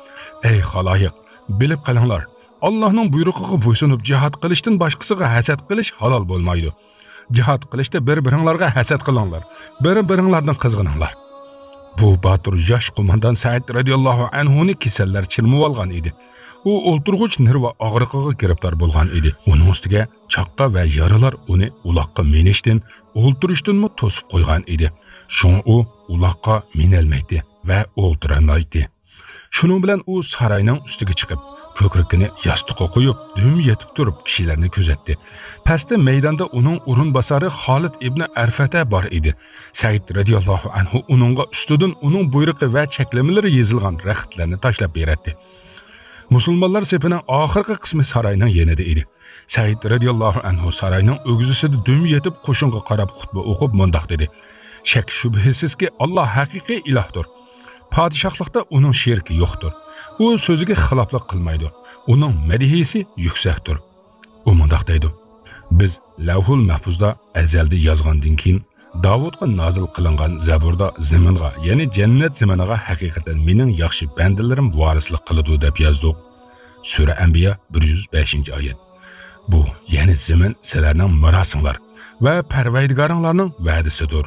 «ئەي خالايىق، بىلىپ قېلىڭلار، ئاللاھنىڭ بۇيرۇقىغا بويسۇنۇپ جىھاد قىلىشتىن باشقىسىغا ھەسەت قىلىش ھالال بولمايدۇ. جىھاد قىلىشتا بىر-بىرىڭلارغا ھەسەت قىلىڭلار، بىر-بىرىڭلاردىن قىزغىنىڭلار.» بۇ باتۇر ياش قوماندان سەئىد رەزىياللاھۇ ئەنھۇنى كېسەللەر چىرمىۋالغان ئىدى. ئۇ ئولتۇرغۇچ نېرۋا ئاغرىقىغا گىرىپتار بولغان ئىدى. ئۇنىڭ ئۈستىگە چاققا ۋە يارىلار ئۇنى ئۇلاققا مىنىشتىن، ئولتۇرۇشتىنمۇ توسۇپ قويغان ئىدى. شۇڭا ئۇ ئۇلاققا مىنەلمەيتتى ۋە ئولتۇرالمايتتى. شۇنىڭ بىلەن ئۇ ساراينىڭ ئۈستىگە چىقىپ، كۆكرىكىنى ياستۇققا قويۇپ، دۈم يېتىپ تۇرۇپ كىشىلەرنى كۆزەتتى. پەستە مەيداندا ئۇنىڭ ئورۇنباسارى خالىد ئىبنى ئەرفەتە بار ئىدى. سەئىد رەزىياللاھۇ ئەنھۇ ئۇنىڭغا ئۈستىدىن ئۇنىڭ بۇيرۇقى ۋە چەكلىمىلىرى يېزىلغان رەختلەرنى تاشلاپ بېرەتتى. مۇسۇلمانلار سېپىنىڭ ئاخىرقى قىسمى ساراينىڭ يېنىدا ئىدى. سەئىد رەزىياللاھۇ ئەنھۇ ساراينىڭ ئۆگزىسىدە دۈم يېتىپ، قوشۇنغا قاراپ خۇتبە ئوقۇپ مۇنداق دېدى: «شەك شۈبھىسىزكى، ئاللا ھەقىقىي ئىلاھتۇر. پادىشاھلىقتا ئۇنىڭ شېرىكى يوقتۇر. ئۇ سۆزىگە خىلاپلىق قىلمايدۇ. ئۇنىڭ مەدھىيىسى يۈكسەكتۇر.» ئۇ مۇنداق دەيدۇ: «بىز لەۋھۇل مەھپۇزدا ئەزەلدە يازغاندىن كېيىن، داۋۇتقا نازىل قىلىنغان زەبۇردا زېمىنغا، يەنى جەننەت زېمىنىغا ھەقىقەتەن مېنىڭ ياخشى بەندىلىرىم ۋارىسلىق قىلىدۇ دەپ يازدۇق.» سۈرە ئەنبىيا، بىر يۈز بەشىنچى ئايەت. بۇ، يەنى زېمىن سىلەرنىڭ مىراسىڭلار ۋە پەرۋەردىگارىڭلارنىڭ ۋەدىسىدۇر.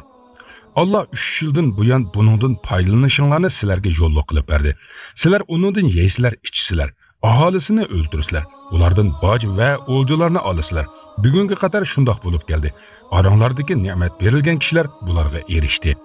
ئاللا ئۈچ يىلدىن بۇيان بۇنىڭدىن پايدىلىنىشىڭلارنى سىلەرگە يوللۇق قىلىپ بەردى. سىلەر ئۇنىڭدىن يەيسىلەر، ئىچىسىلەر، ئاھالىسىنى ئۆلتۈرىسىلەر، ئۇلاردىن باج ۋە ئولجىلارنى ئالىسىلەر. بۈگۈنگە قەدەر شۇنداق بولۇپ كەلدى. ئاراڭلاردىكى نېمەت بېرىلگەن كىشىلەر بۇلارغا ئېرىشتى.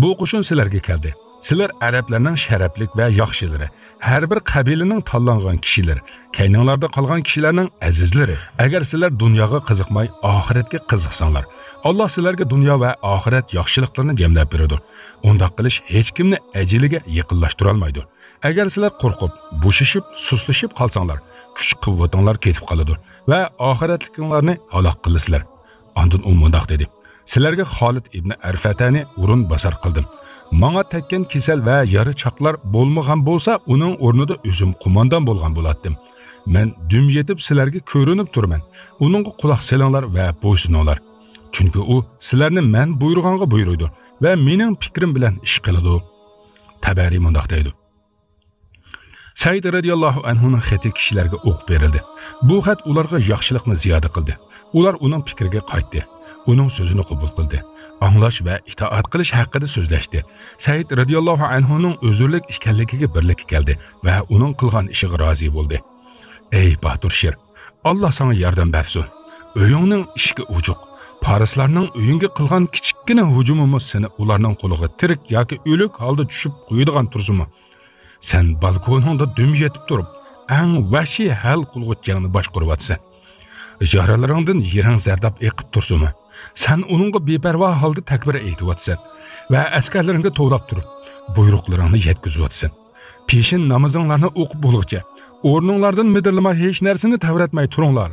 بۇ قوشۇن سىلەرگە كەلدى. سىلەر ئەرەبلەرنىڭ شەرەپلىك ۋە ياخشىلىرى، ھەر بىر قەبىلىنىڭ تاللانغان كىشىلىرى، كەينىڭلاردا قالغان كىشىلەرنىڭ ئەزىزلىرى. ئەگەر سىلەر دۇنياغا قىزىقماي، ئاخىرەتكە قىزىقساڭلار، ئاللا سىلەرگە دۇنيا ۋە ئاخىرەت ياخشىلىقلىرىنى جەملەپ بېرىدۇ. ئۇنداق قىلىش ھېچكىمنى ئەجىلىگە يېقىنلاشتۇرالمايدۇ. ئەگەر سىلەر قورقۇپ، بوشىشىپ، سۇسلىشىپ قالساڭلار، كۈچ-قۇۋۋىتىڭلار كېتىپ قالىدۇ ۋە ئاخىرەتلىكىڭلارنى ھالاك قىلىسىلەر. ئاندىن ئۇ مۇنداق دېدى: سىلەرگە خالىد ئىبنى ئەرفەتەنى ئورۇنباسار قىلدىم. ماڭا تەگكەن كېسەل ۋە يارا چاقلار بولمىغان بولسا، ئۇنىڭ ئورنىدا ئۆزۈم قوماندان بولغان بولاتتىم. مەن دۈم يېتىپ سىلەرگە كۆرۈنۈپ تۇرىمەن. ئۇنىڭغا قۇلاق سېلىڭلار ۋە بويسۇنۇڭلار. چۈنكى ئۇ سىلەرنى مەن بۇيرۇغانغا بۇيرۇيدۇ ۋە مېنىڭ پىكرىم بىلەن ئىش قىلىدۇ. تەبەرى مۇنداق دەيدۇ: سەئىد رەزىياللاھۇ ئەنھۇنىڭ خېتى كىشىلەرگە ئوقۇپ بېرىلدى. بۇ خەت ئۇلارغا ياخشىلىقنى زىيادە قىلدى. ئۇلار ئۇنىڭ پىكرىگە قايتتى. ئۇنىڭ سۆزىنى قوبۇل قىلدى. ئاڭلاش ۋە ئىتائەت قىلىش ھەققىدە سۆزلەشتى. سەئىد رەزىياللاھۇ ئەنھۇنىڭ ئۆزۈرلۈك ئىكەنلىكىگە بىرلىككە كەلدى ۋە ئۇنىڭ قىلغان ئىشىغا رازى بولدى. ئەي باتۇر شىر، ئاللا ساڭا ياردەم بەرسۇن. ئۆيۈڭنىڭ ئىشىكى ئوچۇق. پارسلارنىڭ ئۆيۈڭگە قىلغان كىچىككىنە ھۇجۇمىمۇ سېنى ئۇلارنىڭ قولىغا تىرىك ياكى ئۆلۈك ھالدا چۈشۈپ قويىدىغان تۇرسىمۇ، سەن بالكونۇڭدا دۈم يېتىپ تۇرۇپ، ئەڭ ۋەھشىي ھەل قىلغۇچ جەڭنى باشقۇرۇۋاتىسەن. يارىلىرىڭدىن يىرىڭ زەرداب ئېقىپ تۇرسىمۇ، سەن ئۇنىڭغا بىپەرۋا ھالدا تەكبىر ئېيتىۋاتىسەن ۋە ئەسكەرلىرىڭگە توۋلاپ تۇرۇپ، بۇيرۇقلىرىڭنى يەتكۈزۈۋاتىسەن. پېشىن نامىزىڭلارنى ئوقۇپ بولغۇچە، ئورنۇڭلاردىن مىدىرلىماي، ھېچ نەرسىنى تەۋرەتمەي تۇرۇڭلار.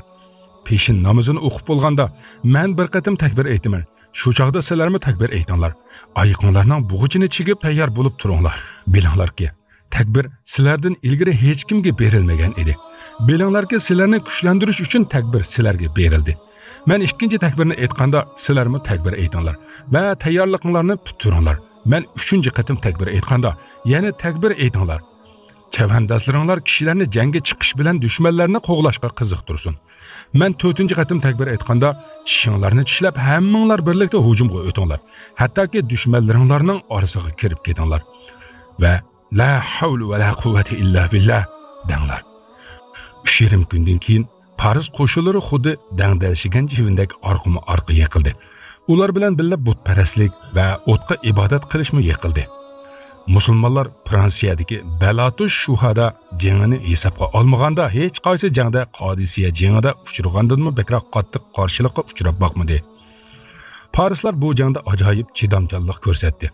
پېشىن نامىزىنى ئوقۇپ بولغاندا، مەن بىر قېتىم تەكبىر ئېيتىمەن. شۇ چاغدا سىلەرمۇ تەكبىر ئېيتىڭلار. ئايىقىڭلارنىڭ بوغۇچىنى چىگىپ تەييار بولۇپ تۇرۇڭلار. بىلىڭلاركى، تەكبىر سىلەردىن ئىلگىرى ھېچكىمگە بېرىلمىگەن ئىدى. بىلىڭلاركى، سىلەرنى كۈچلەندۈرۈش ئۈچۈن تەكبىر سىلەرگە بېرىلدى. مەن ئىككىنچى تەكبىرنى ئېيتقاندا، سىلەرمۇ تەكبىر ئېيتىڭلار ۋە تەييارلىقىڭلارنى پۈتتۈرۈڭلار. مەن ئۈچىنچى قېتىم تەكبىر ئېيتقاندا، يەنە تەكبىر ئېيتىڭلار. چەۋەندازلىرىڭلار كىشىلەرنى جەڭگە چىقىش بىلەن دۈشمەنلەرنى قوغلاشقا قىزىقتۇرسۇن. مەن تۆتىنچى قېتىم تەكبىر ئېيتقاندا، چىشىڭلارنى چىشلەپ، ھەممىڭلار بىرلىكتە ھۇجۇمغا ئۆتۈڭلار. ھەتتاكى دۈشمەنلىرىڭلارنىڭ ئارىسىغا كىرىپ كېتىڭلار ۋە «لا ھەۋلە ۋە لا قۇۋۋەتە ئىللا بىللا» دەڭلار. ئۈچ يېرىم كۈندىن كېيىن پارس قوشۇنلىرى خۇددى دەڭدەلشىگەن چىۋىندەك ئارقىمۇ ئارقا يىقىلدى. ئۇلار بىلەن بىللە بۇتپەرەسلىك ۋە ئوتقا ئىبادەت قىلىشمۇ يىقىلدى. مۇسۇلمانلار فرانسىيەدىكى بەلاتۇش شۇھادا جېڭىنى ھېسابقا ئالمىغاندا، ھېچقايسى جەڭدە قادىسىيە جېڭىدا ئۇچرىغاندىنمۇ بەكرەك قاتتىق قارشىلىققا ئۇچراپ باقمىدى. پارسلار بۇ جەڭدە ئاجايىپ چىدامچانلىق كۆرسەتتى.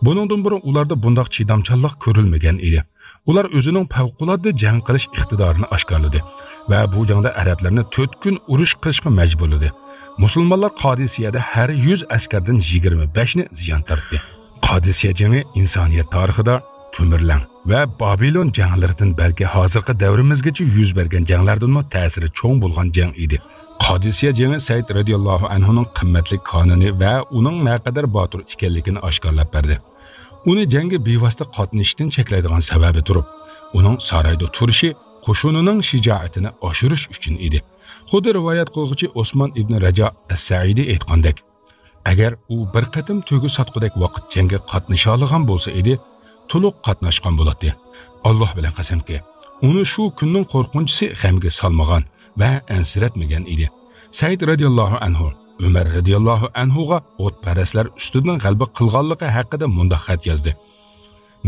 بۇنىڭدىن بۇرۇن ئۇلاردا بۇنداق چىدامچانلىق كۆرۈلمىگەن ئىدى. ئۇلار ئۆزىنىڭ پەۋقۇلئاددە جەڭ قىلىش ئىقتىدارىنى ئاشكارىلىدى ۋە بۇ جەڭدە ئەرەبلەرنى تۆت كۈن ئۇرۇش قىلىشقا مەجبۇرلىدى. مۇسۇلمانلار قادىسىيەدە ھەر يۈز ئەسكەردىن يىگىرمە بەشنى زىيان تارتتى. قادىسىيە جېڭى ئىنسانىيەت تارىخىدا تۆمۈرلەڭ ۋە بابىلون جەڭلىرىدىن بەلكى ھازىرقى دەۋرىمىزگىچە يۈز بەرگەن جەڭلەردىنمۇ تەسىرى چوڭ بولغان جەڭ ئىدى. قادىسىيە جېڭى سەئىد رەزىياللاھۇ ئەنھۇنىڭ قىممەتلىك كانىنى ۋە ئۇنىڭ نەقەدەر باتۇر ئىكەنلىكىنى ئاشكارىلاپ بەردى. ئۇنى جەڭگە بىۋاسىتە قاتنىشىشتىن چەكلەيدىغان سەۋەبى تۇرۇپ، ئۇنىڭ سارايدا تۇرۇشى قوشۇنىنىڭ شىجائىتىنى ئاشۇرۇش ئۈچۈن ئىدى. خۇددى رىۋايەت قىلغۇچى ئوسمان ئىبن رەجا ئەس-سەئىدى ئېيتقاندەك، ئەگەر ئۇ بىر قېتىم تۆگە ساتقۇدەك ۋاقىت جەڭگە قاتنىشالىغان بولسا ئىدى، تولۇق قاتناشقان بولاتتى. ئاللاھ بىلەن قەسەمكى، ئۇنى شۇ كۈننىڭ قورقۇنچىسى غەمگە سالمىغان ۋە ئەنسىرەتمىگەن ئىدى. سەئىد رەزىياللاھۇ ئەنھۇ ئۆمەر رەزىياللاھۇ ئەنھۇغا ئوتپەرەسلەر ئۈستىدىن غەلىبە قىلغانلىقى ھەققىدە مۇنداق خەت يازدى: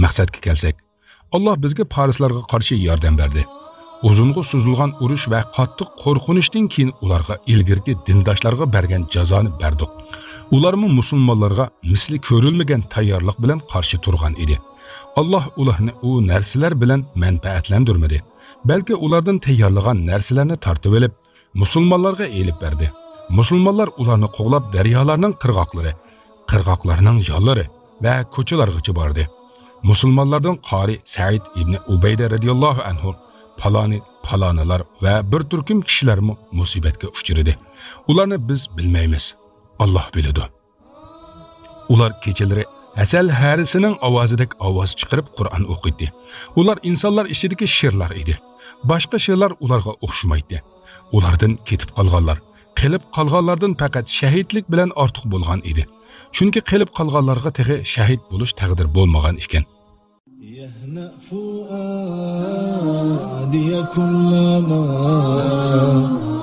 مەقسەتكە كەلسەك، ئاللاھ بىزگە پارسلارغا قارشى ياردەم بەردى. ئۇزۇنغا سوزۇلغان ئۇرۇش ۋە قاتتىق قورقۇنۇشتىن كېيىن ئۇلارغا ئىلگىرىكى دىنداشلارغا بەرگەن جازانى بەردۇق. ئۇلارمۇ مۇسۇلمانلارغا مىسلى كۆرۈلمىگەن تەييارلىق بىلەن قارشى تۇرغان ئىدى. ئاللاھ ئۇلارنى ئۇ نەرسىلەر بىلەن مەنپەئەتلەندۈرمىدى، بەلكى ئۇلاردىن تەييارلىغان نەرسىلەرنى تارتىۋېلىپ، مۇسۇلمانلارغا ئېلىپ بەردى. مۇسۇلمانلار ئۇلارنى قوغلاپ، دەريالارنىڭ قىرغاقلىرى، قىرغاقلارنىڭ يانلىرى ۋە كوچىلارغىچە باردى. مۇسۇلمانلاردىن قارى سەئىد ئىبنى ئۇبەيدە رەزىياللاھۇ ئەنھۇ، پالانى، پالانىلار ۋە بىر تۈركۈم كىشىلەرمۇ مۇسىبەتكە ئۇچرىدى. ئۇلارنى بىز بىلمەيمىز. ئاللاھ بىلىدۇ. ئۇلار كېچىلىرى ھەسەل ھەرىسىنىڭ ئاۋازىدەك ئاۋاز چىقىرىپ قۇرئان ئوقۇيتتى. ئۇلار ئىنسانلار ئىچىدىكى شىرلار ئىدى. باشقا شىرلار ئۇلارغا ئوخشىمايتتى. ئۇلاردىن كېتىپ قالغانلار، قېلىپ قالغانلاردىن پەقەت شەھىدلىك بىلەن ئارتۇق بولغان ئىدى. چۈنكى قېلىپ قالغانلارغا تېخى شەھىد بولۇش تەقدىر بولمىغان ئىكەن. يهنأ فؤادي كلما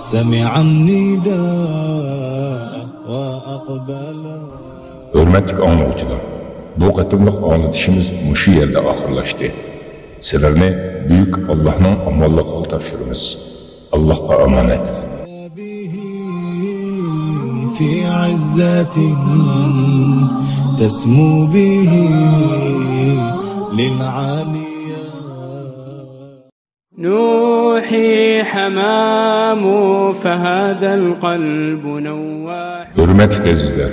سمع النداء وأقبل. ھۆرمەتلىك ئاڭلىغۇچىلار، بۇ قېتىملىق ئاڭلىتىشىمىز مۇشۇ يەردە ئاخىرلاشتى. سىلەرنى بۈيۈك ئاللاھنىڭ ئامانلىقىغا تاپشۇرىمىز. ئاللاھقا ئامانەت. به في عزة تسمو به للعالية. نوحي حمام فهذا القلب نواح. ھۆرمەتلىك ئەزىزلەر،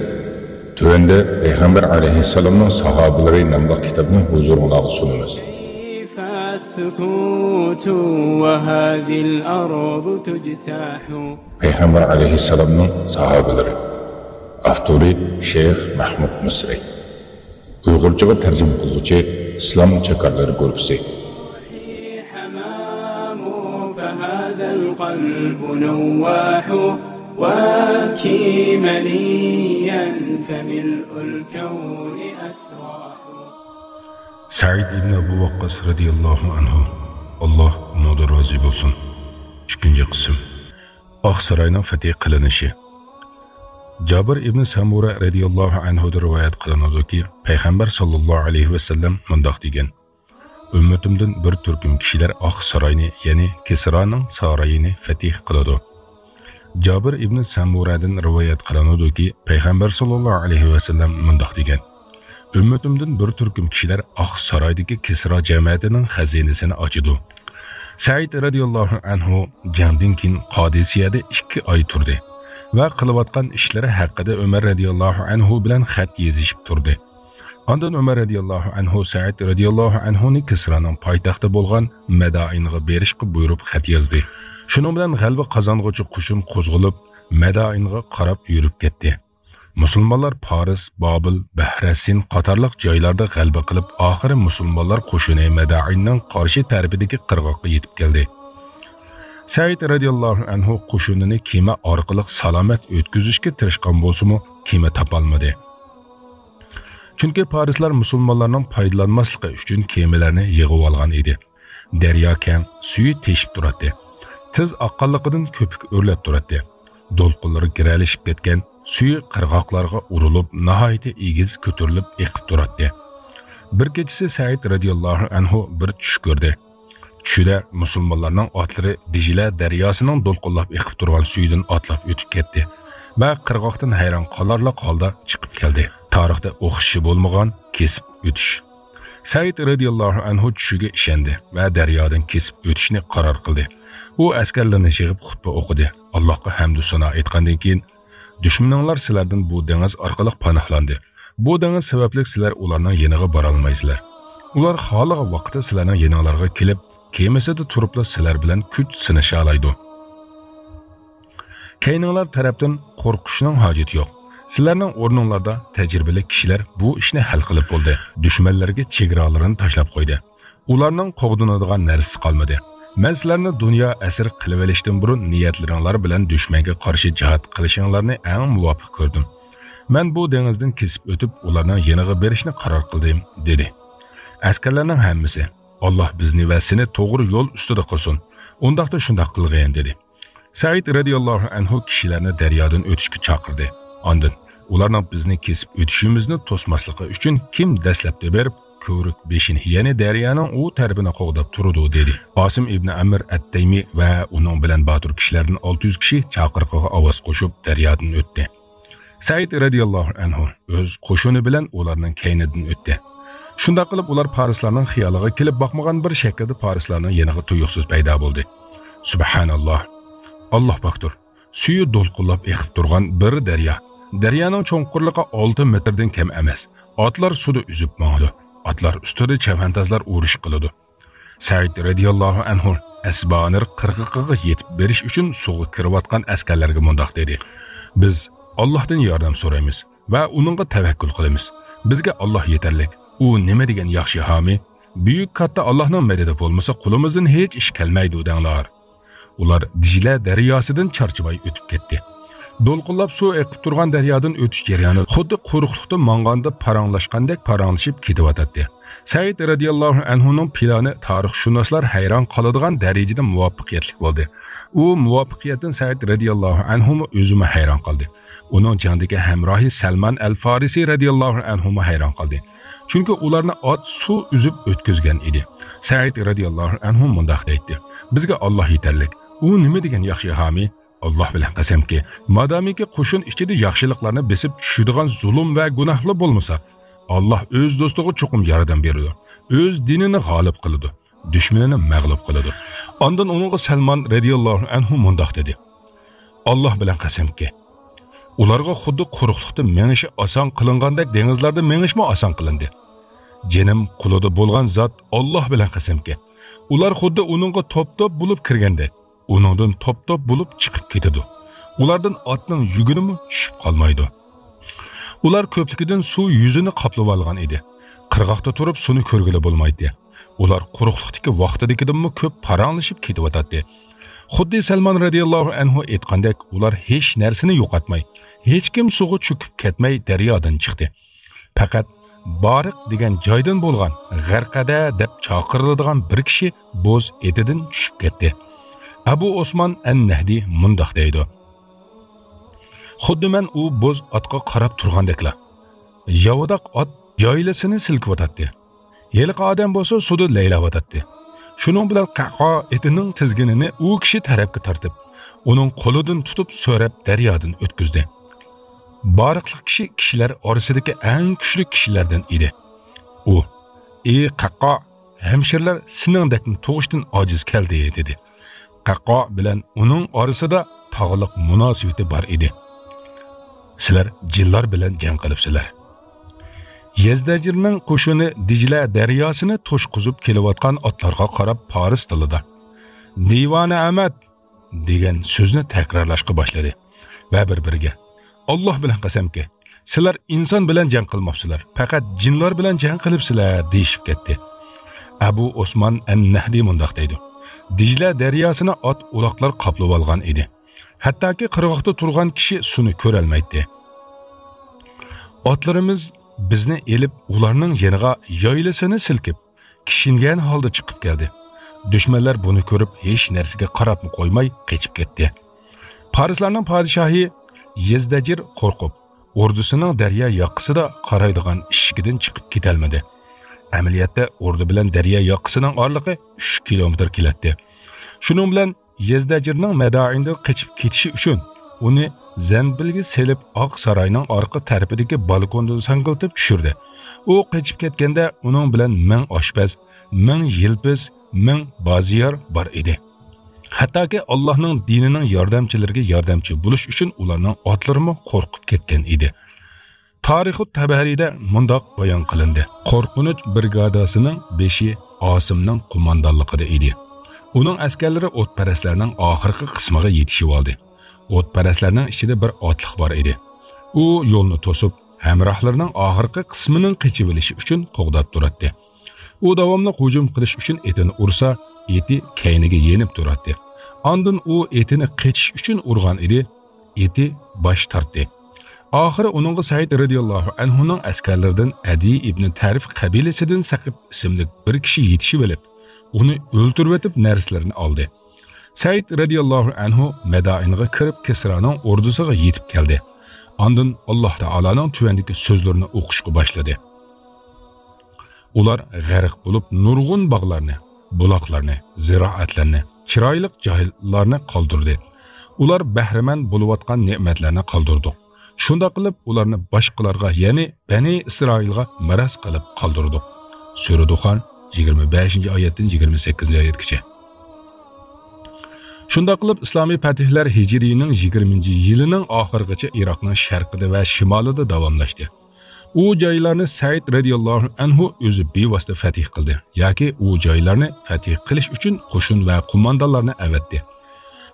تۆۋەندە پەيغەمبەر ئەلەيھىسسالامنىڭ ساھابىلىرى ناملىق كىتابنى ھۇزۇرۇڭلارغا سۇنىمىز. كيف السكوت وهذه الأرض تجتاح. پەيغەمبەر ئەلەيھىسسالامنىڭ ساھابىلىرى. ئاپتورى شەيخ مەھمۇد مىسرى. ئۇيغۇرچىغا تەرجىمە قىلغۇچى ئىسلام چاكارلىرى گۇرۇپپىسى. روحي حمام فهذا القلب نواح. وكيمنيا فملء الكون أسرع. سەئىد ئىبن ئەبۇ ۋەققاس رەزىياللاھۇ ئەنھۇ، ئاللاھ ئۇنىڭدىن رازى بولسۇن. ئىككىنچى قىسىم. ئاق ساراينىڭ فەتھى قىلىنىشى. جابىر ئىبن سەمۇرە رەزىياللاھۇ ئەنھۇدىن رىۋايەت قىلىنىدۇكى، پەيغەمبەر ساللاللاھۇ ئەلەيھى ۋەسەللەم مۇنداق دېگەن: ئۈممىتىمدىن بىر تۈركۈم كىشىلەر ئاق ساراينى، يەنى كىسرانىڭ سارىيىنى فەتھ قىلىدۇ. جابىر ئىبن سەمۇرەدىن رىۋايەت قىلىنىدۇكى، پەيغەمبەر ساللاللاھۇ ئەلەيھى ۋەسەللەم مۇنداق دېگەن: ئۈممىتىمدىن بىر تۈركۈم كىشىلەر ئاق سارايدىكى كىسرا جەمەتىنىڭ خەزىنىسىنى ئاچىدۇ. سەئىد رەزىياللاھۇ ئەنھۇ جەڭدىن كېيىن قادىسىيەدە ئىككى ئاي تۇردى ۋە قىلىۋاتقان ئىشلىرى ھەققىدە ئۆمەر رەزىياللاھۇ ئەنھۇ بىلەن خەت يېزىشىپ تۇردى. ئاندىن ئۆمەر رەزىياللاھۇ ئەنھۇ سەئىد رەزىياللاھۇ ئەنھۇنى كىسرانىڭ پايتەختى بولغان مەدائىنغا بېرىشقا بۇيرۇپ خەت يازدى. شۇنىڭ بىلەن غەلىبە قازانغۇچى قوشۇن قوزغىلىپ، مەدائىنغا قاراپ يۈرۈپ كەتتى. مۇسۇلمانلار پارس، بابىل، بەھرەسىن قاتارلىق جايلاردا غەلىبە قىلىپ، ئاخىرى مۇسۇلمانلار قوشۇنى مەدائىننىڭ قارشى تەرىپىدىكى قىرغاققا يېتىپ كەلدى. سەئىد رەزىياللاھۇ ئەنھۇ قوشۇنىنى كېمە ئارقىلىق سالامەت ئۆتكۈزۈشكە تىرىشقان بولسىمۇ، كېمە تاپالمىدى. چۈنكى پارسلار مۇسۇلمانلارنىڭ پايدىلانماسلىقى ئۈچۈن كېمىلەرنى يىغىۋالغان ئىدى. دەريا كەڭ، سۈيى تېشىپ تۇراتتى. تېز ئاققانلىقىدىن كۆپۈك ئۆرلەپ تۇراتتى. دولقۇنلىرى گىرەلىشىپ كەتكەن، سۈيى قىرغاقلارغا ئۇرۇلۇپ، ناھايىتى ئېگىز كۆتۈرۈلۈپ ئېقىپ تۇراتتى. بىر كېچىسى سەئىد رەزىياللاھۇ ئەنھۇ بىر چۈش كۆردى. چۈشىدە مۇسۇلمانلارنىڭ ئاتلىرى دىجلە دەرياسىنىڭ دولقۇنلاپ ئېقىپ تۇرغان سۈيىدىن ئاتلاپ ئۆتۈپ كەتتى ۋە قىرغاقتىن ھەيران قالارلىق ھالدا چىقىپ كەلدى. تارىختا ئوخشىشى بولمىغان كېسىپ ئۆتۈش. سەئىد رەزىياللاھۇ ئەنھۇ چۈشىگە ئىشەندى ۋە دەريادىن كېسىپ ئۆتۈشنى قارار قىلدى. ئۇ ئەسكەرلىرىنى يىغىپ خۇتبە ئوقۇدى. ئاللاھقا ھەمدۇ سانا ئېيتقاندىن كېيىن، دۈشمىنىڭلار سىلەردىن بۇ دېڭىز ئارقىلىق پاناھلاندى. بۇ دېڭىز سەۋەبلىك سىلەر ئۇلارنىڭ يېنىغا بارالمايسىلەر. ئۇلار خالىغان ۋاقىتتا سىلەرنىڭ يېنىڭلارغا كېلىپ، كېمىسىدە تۇرۇپلا سىلەر بىلەن كۈچ سىنىشالايدۇ. كەينىڭلار تەرەپتىن قورقۇشنىڭ ھاجىتى يوق. سىلەرنىڭ ئورنۇڭلاردا تەجرىبىلىك كىشىلەر بۇ ئىشنى ھەل قىلىپ بولدى. دۈشمەنلەرگە چېگرالىرىنى تاشلاپ قويدى. ئۇلارنىڭ قوغدىنىدىغان نەرسىسى قالمىدى. مەن سىلەرنى دۇنيا ئەسىر قىلىۋېلىشتىن بۇرۇن نىيەتلىرىڭلار بىلەن دۈشمەنگە قارشى جىھاد قىلىشىڭلارنى ئەڭ مۇۋاپىق كۆردۈم. مەن بۇ دېڭىزدىن كېسىپ ئۆتۈپ، ئۇلارنىڭ يېنىغا بېرىشنى قارار قىلدىم، دېدى. ئەسكەرلەرنىڭ ھەممىسى، ئاللاھ بىزنى ۋە سېنى توغرا يول ئۈستىدە قىلسۇن. ئۇنداقتا شۇنداق قىلغىن، دېدى. سەئىد رەزىياللاھۇ ئەنھۇ كىشىلەرنى دەريادىن ئۆتۈشكە چاقىردى. ئاندىن، ئۇلارنىڭ بىزنى كېسىپ ئۆتۈشىمىزنى توسماسلىقى ئۈچۈن كىم دەسلەپتە بېرىپ، كۆۋرۈك بېشىنى، يەنى دەريانىڭ ئۇ تەرىپىنى قوغداپ تۇرىدۇ، دېدى. ئاسىم ئىبنى ئەمىر ئەتتەيمى ۋە ئۇنىڭ بىلەن باتۇر كىشىلەردىن ئالتە يۈز كىشى چاقىرىقىغا ئاۋاز قوشۇپ، دەريادىن ئۆتتى. سەئىد رەزىياللاھۇ ئەنھۇ ئۆز قوشۇنى بىلەن ئۇلارنىڭ كەينىدىن ئۆتتى. شۇنداق قىلىپ، ئۇلار پارسلارنىڭ خىيالىغا كېلىپ باقمىغان بىر شەكىلدە پارسلارنىڭ يېنىغا تۇيۇقسىز پەيدا بولدى. سۇبھاناللاھ! ئاللاھ پاكتۇر! سۈيى دولقۇنلاپ ئېقىپ تۇرغان بىر دەريا. دەريانىڭ چوڭقۇرلۇقى ئالتە مېتىردىن كەم ئەمەس. ئاتلار سۇدا ئۈزۈپ ماڭىدۇ. ئاتلار ئۈستىدە چەۋەندازلار ئۇرۇش قىلىدۇ. سەئىد رەزىياللاھۇ ئەنھۇ ئەسبانىر قىرغىقىغا يېتىپ بېرىش ئۈچۈن سۇغا كىرىۋاتقان ئەسكەرلەرگە مۇنداق دېدى: بىز ئاللاھتىن ياردەم سورايمىز ۋە ئۇنىڭغا تەۋەككۈل قىلىمىز. بىزگە ئاللاھ يېتەرلىك. ئۇ نېمە دېگەن ياخشى ھامىي! بۈيۈك كاتتا ئاللاھنىڭ مەدىتى بولمىسا، قولىمىزدىن ھېچ ئىش كەلمەيدۇ دەڭلار. ئۇلار دىجلە دەرياسىدىن چارچىماي ئۆتۈپ كەتتى. دولقۇنلاپ سۇ ئېقىپ تۇرغان دەريادىن ئۆتۈش جەريانى خۇددى قۇرۇقلۇقتا ماڭغاندا پاراڭلاشقاندەك پاراڭلىشىپ كېتىۋاتاتتى. سەئىد رەزىياللاھۇ ئەنھۇنىڭ پىلانى تارىخشۇناسلار ھەيران قالىدىغان دەرىجىدە مۇۋەپپەقىيەتلىك بولدى. ئۇ مۇۋەپپەقىيەتتىن سەئىد رەزىياللاھۇ ئەنھۇمۇ ئۆزىمۇ ھەيران قالدى. ئۇنىڭ جەڭدىكى ھەمراھى سەلمان ئەل فارىسى رەزىياللاھۇ ئەنھۇمۇ ھەيران قالدى. چۈنكى ئۇلارنى ئات سۇ ئۈزۈپ ئۆتكۈزگەن ئىدى. سەئىد رەزىياللاھۇ ئەنھۇ مۇنداق دەيتتى: بىزگە ئاللاھ يېتەرلىك. ئۇ نېمە دېگەن ياخشى ھامىي! ئاللاھ بىلەن قەسەمكى، مادامىكى قوشۇن ئىچىدە ياخشىلىقلارنى بېسىپ چۈشىدىغان زۇلۇم ۋە گۇناھلار بولمىسا، ئاللاھ ئۆز دوستىغا چوقۇم ياردەم بېرىدۇ، ئۆز دىنىنى غالىب قىلىدۇ، دۈشمىنىنى مەغلۇپ قىلىدۇ. ئاندىن ئۇنىڭغا سەلمان رەزىياللاھۇ ئەنھۇ مۇنداق دېدى: ئاللاھ بىلەن قەسەمكى، ئۇلارغا خۇددى قۇرۇقلۇقتا مېڭىشى ئاسان قىلىنغاندەك دېڭىزلاردا مېڭىشمۇ ئاسان قىلىندى. جېنىم قولىدا بولغان زات ئاللاھ بىلەن قەسەمكى، ئۇلار خۇددى ئۇنىڭغا توپ-توپ بولۇپ كىرگەندەك، ئۇنىڭدىن توپ-توپ بولۇپ چىقىپ كېتىدۇ. ئۇلاردىن ئاتنىڭ يۈگىنىمۇ چۈشۈپ قالمايدۇ. ئۇلار كۆپلۈكىدىن سۇ يۈزىنى قاپلىۋالغان ئىدى. قىرغاقتا تۇرۇپ سۇنى كۆرگىلى بولمايتتى. ئۇلار قۇرۇقلۇقتىكى ۋاقتىدىكىدىنمۇ كۆپ پاراڭلىشىپ كېتىۋاتاتتى. خۇددى سەلمان رەزىياللاھۇ ئەنھۇ ئېيتقاندەك، ئۇلار ھېچ نەرسىنى يوقاتماي، ھېچكىم سۇغا چۆكۈپ كەتمەي دەريادىن چىقتى. پەقەت بارىق دېگەن جايدىن بولغان غەرقەدە دەپ چاقىرىلىدىغان بىر كىشى بوز ئېتىدىن چۈشۈپ كەتتى. ئەبۇ ئوسمان ئەن نەھدى مۇنداق دەيدۇ: خۇددى مەن ئۇ بوز ئاتقا قاراپ تۇرغاندەكلا. ياۋىداق ئات يايلىسىنى سىلكىۋاتاتتى. ھېلىقى ئادەم بولسا سۇدا لەيلەۋاتاتتى. شۇنىڭ بىلەن قەقا ئېتىنىڭ تىزگىنىنى ئۇ كىشى تەرەپكە تارتىپ، ئۇنىڭ قولىدىن تۇتۇپ سۆرەپ دەريادىن ئۆتكۈزدى. بارىقلىق كىشى كىشىلەر ئارىسىدىكى ئەڭ كۈچلۈك كىشىلەردىن ئىدى. ئۇ: «ئى قەقا، ھەمشىرىلەر سېنىڭدەكنى تۇغۇشتىن ئاجىز كەلدى» دېدى. قەقا بىلەن ئۇنىڭ ئارىسىدا تاغلىق مۇناسىۋىتى بار ئىدى. «سىلەر جىنلار بىلەن جەڭ قىلىپسىلەر.» يەزدەجىرنىڭ قوشۇنى دىجلە دەرياسىنى توشقۇزۇپ كېلىۋاتقان ئاتلارغا قاراپ پارس تىلىدا: «دىۋانە ئەمەت!» دېگەن سۆزنى تەكرارلاشقا باشلىدى ۋە بىر-بىرىگە: «ئاللاھ بىلەن قەسەمكى، سىلەر ئىنسان بىلەن جەڭ قىلماپسىلەر، پەقەت جىنلار بىلەن جەڭ قىلىپسىلەر» دېيىشىپ كەتتى. ئەبۇ ئوسمان ئەن نەھدى مۇنداق دەيدۇ: دىجلە دەرياسىنى ئات-ئۇلاقلار قاپلىۋالغان ئىدى. ھەتتاكى قىرغاقتا تۇرغان كىشى سۇنى كۆرەلمەيتتى. ئاتلىرىمىز بىزنى ئېلىپ، ئۇلارنىڭ يېنىغا يايلىسىنى سىلكىپ، كىشىنگەن ھالدا چىقىپ كەلدى. دۈشمەنلەر بۇنى كۆرۈپ، ھېچ نەرسىگە قاراپمۇ قويماي قېچىپ كەتتى. پارسلارنىڭ پادىشاھى يېزدەجىر قورقۇپ، ئوردىسىنىڭ دەريا ياقىسىدا قارايدىغان ئىشىكىدىن چىقىپ كېتەلمىدى. ئەمەلىيەتتە ئوردا بىلەن دەريا ياقىسىنىڭ ئارىلىقى ئۈچ كىلومېتىر كېلەتتى. شۇنىڭ بىلەن يېزدەجىرنىڭ مەدائىندىن قېچىپ كېتىشى ئۈچۈن ئۇنى زەنبىلگە سېلىپ، ئاق ساراينىڭ ئارقا تەرىپىدىكى بالكوندىن ساڭگىلىتىپ چۈشۈردى. ئۇ قېچىپ كەتكەندە ئۇنىڭ بىلەن مىڭ ئاشپەز، مىڭ يىلپىز، مىڭ بازىيار بار ئىدى. ھەتتاكى ئاللاھنىڭ دىنىنىڭ ياردەمچىلىرىگە ياردەمچى بولۇش ئۈچۈن ئۇلارنىڭ ئاتلىرىمۇ قورقۇپ كەتكەن ئىدى. تارىخۇت تەبەرىدە مۇنداق بايان قىلىندى: قورقۇنچ برىگاداسىنىڭ بېشى ئاسىمنىڭ قوماندانلىقىدا ئىدى. ئۇنىڭ ئەسكەرلىرى ئوتپەرەسلەرنىڭ ئاخىرقى قىسمىغا يېتىشىۋالدى. ئوتپەرەسلەرنىڭ ئىچىدە بىر ئاتلىق بار ئىدى. ئۇ يولنى توسۇپ، ھەمراھلىرىنىڭ ئاخىرقى قىسمىنىڭ قېچىۋېلىشى ئۈچۈن قوغداپ تۇراتتى. ئۇ داۋاملىق ھۇجۇم قىلىش ئۈچۈن ئېتىنى ئۇرسا، ئېتى كەينىگە يېنىپ تۇراتتى. ئاندىن ئۇ ئېتىنى قېچىش ئۈچۈن ئۇرغان ئىدى، ئېتى باش تارتتى. ئاخىرى ئۇنىڭغا سەئىد رەزىياللاھۇ ئەنھۇنىڭ ئەسكەرلىرىدىن ئەدى ئىبنى تەرىف قەبىلىسىدىن سەقىپ ئىسىملىك بىر كىشى يېتىشىۋېلىپ، ئۇنى ئۆلتۈرۈۋېتىپ نەرسىلىرىنى ئالدى. سەئىد رەزىياللاھۇ ئەنھۇ مەدائىنغا كىرىپ كىسرانىڭ ئوردىسىغا يېتىپ كەلدى. ئاندىن ئاللاھ تائالانىڭ تۆۋەندىكى سۆزلىرىنى ئوقۇشقا باشلىدى. ئۇلار غەرق بولۇپ نۇرغۇن باغلارنى، بۇلاقلارنى، زىرائەتلەرنى، چىرايلىق جايلارنى قالدۇردى. ئۇلار بەھرىمەن بولۇۋاتقان نېمەتلەرنى قالدۇردۇق. شۇنداق قىلىپ ئۇلارنى باشقىلارغا، يەنى بەنى ئىسرائىلغا مىراس قىلىپ قالدۇردۇق. سۈرە دۇخان، يىگىرمە بەشىنچى ئايەتتىن يىگىرمە سەككىزىنچى ئايەتكىچە. شۇنداق قىلىپ ئىسلامىي پەتھلەر ھىجرىينىڭ يىگىرمىنچى يىلىنىڭ ئاخىرىغىچە ئىراقنىڭ شەرقىدە ۋە شىمالىدا داۋاملاشتى. ئۇ جايلارنى سەئىد رەزىياللاھۇ ئەنھۇ ئۆزى بىۋاسىتە فەتھ قىلدى ياكى ئۇ جايلارنى فەتھ قىلىش ئۈچۈن قوشۇن ۋە قوماندانلارنى ئەۋەتتى.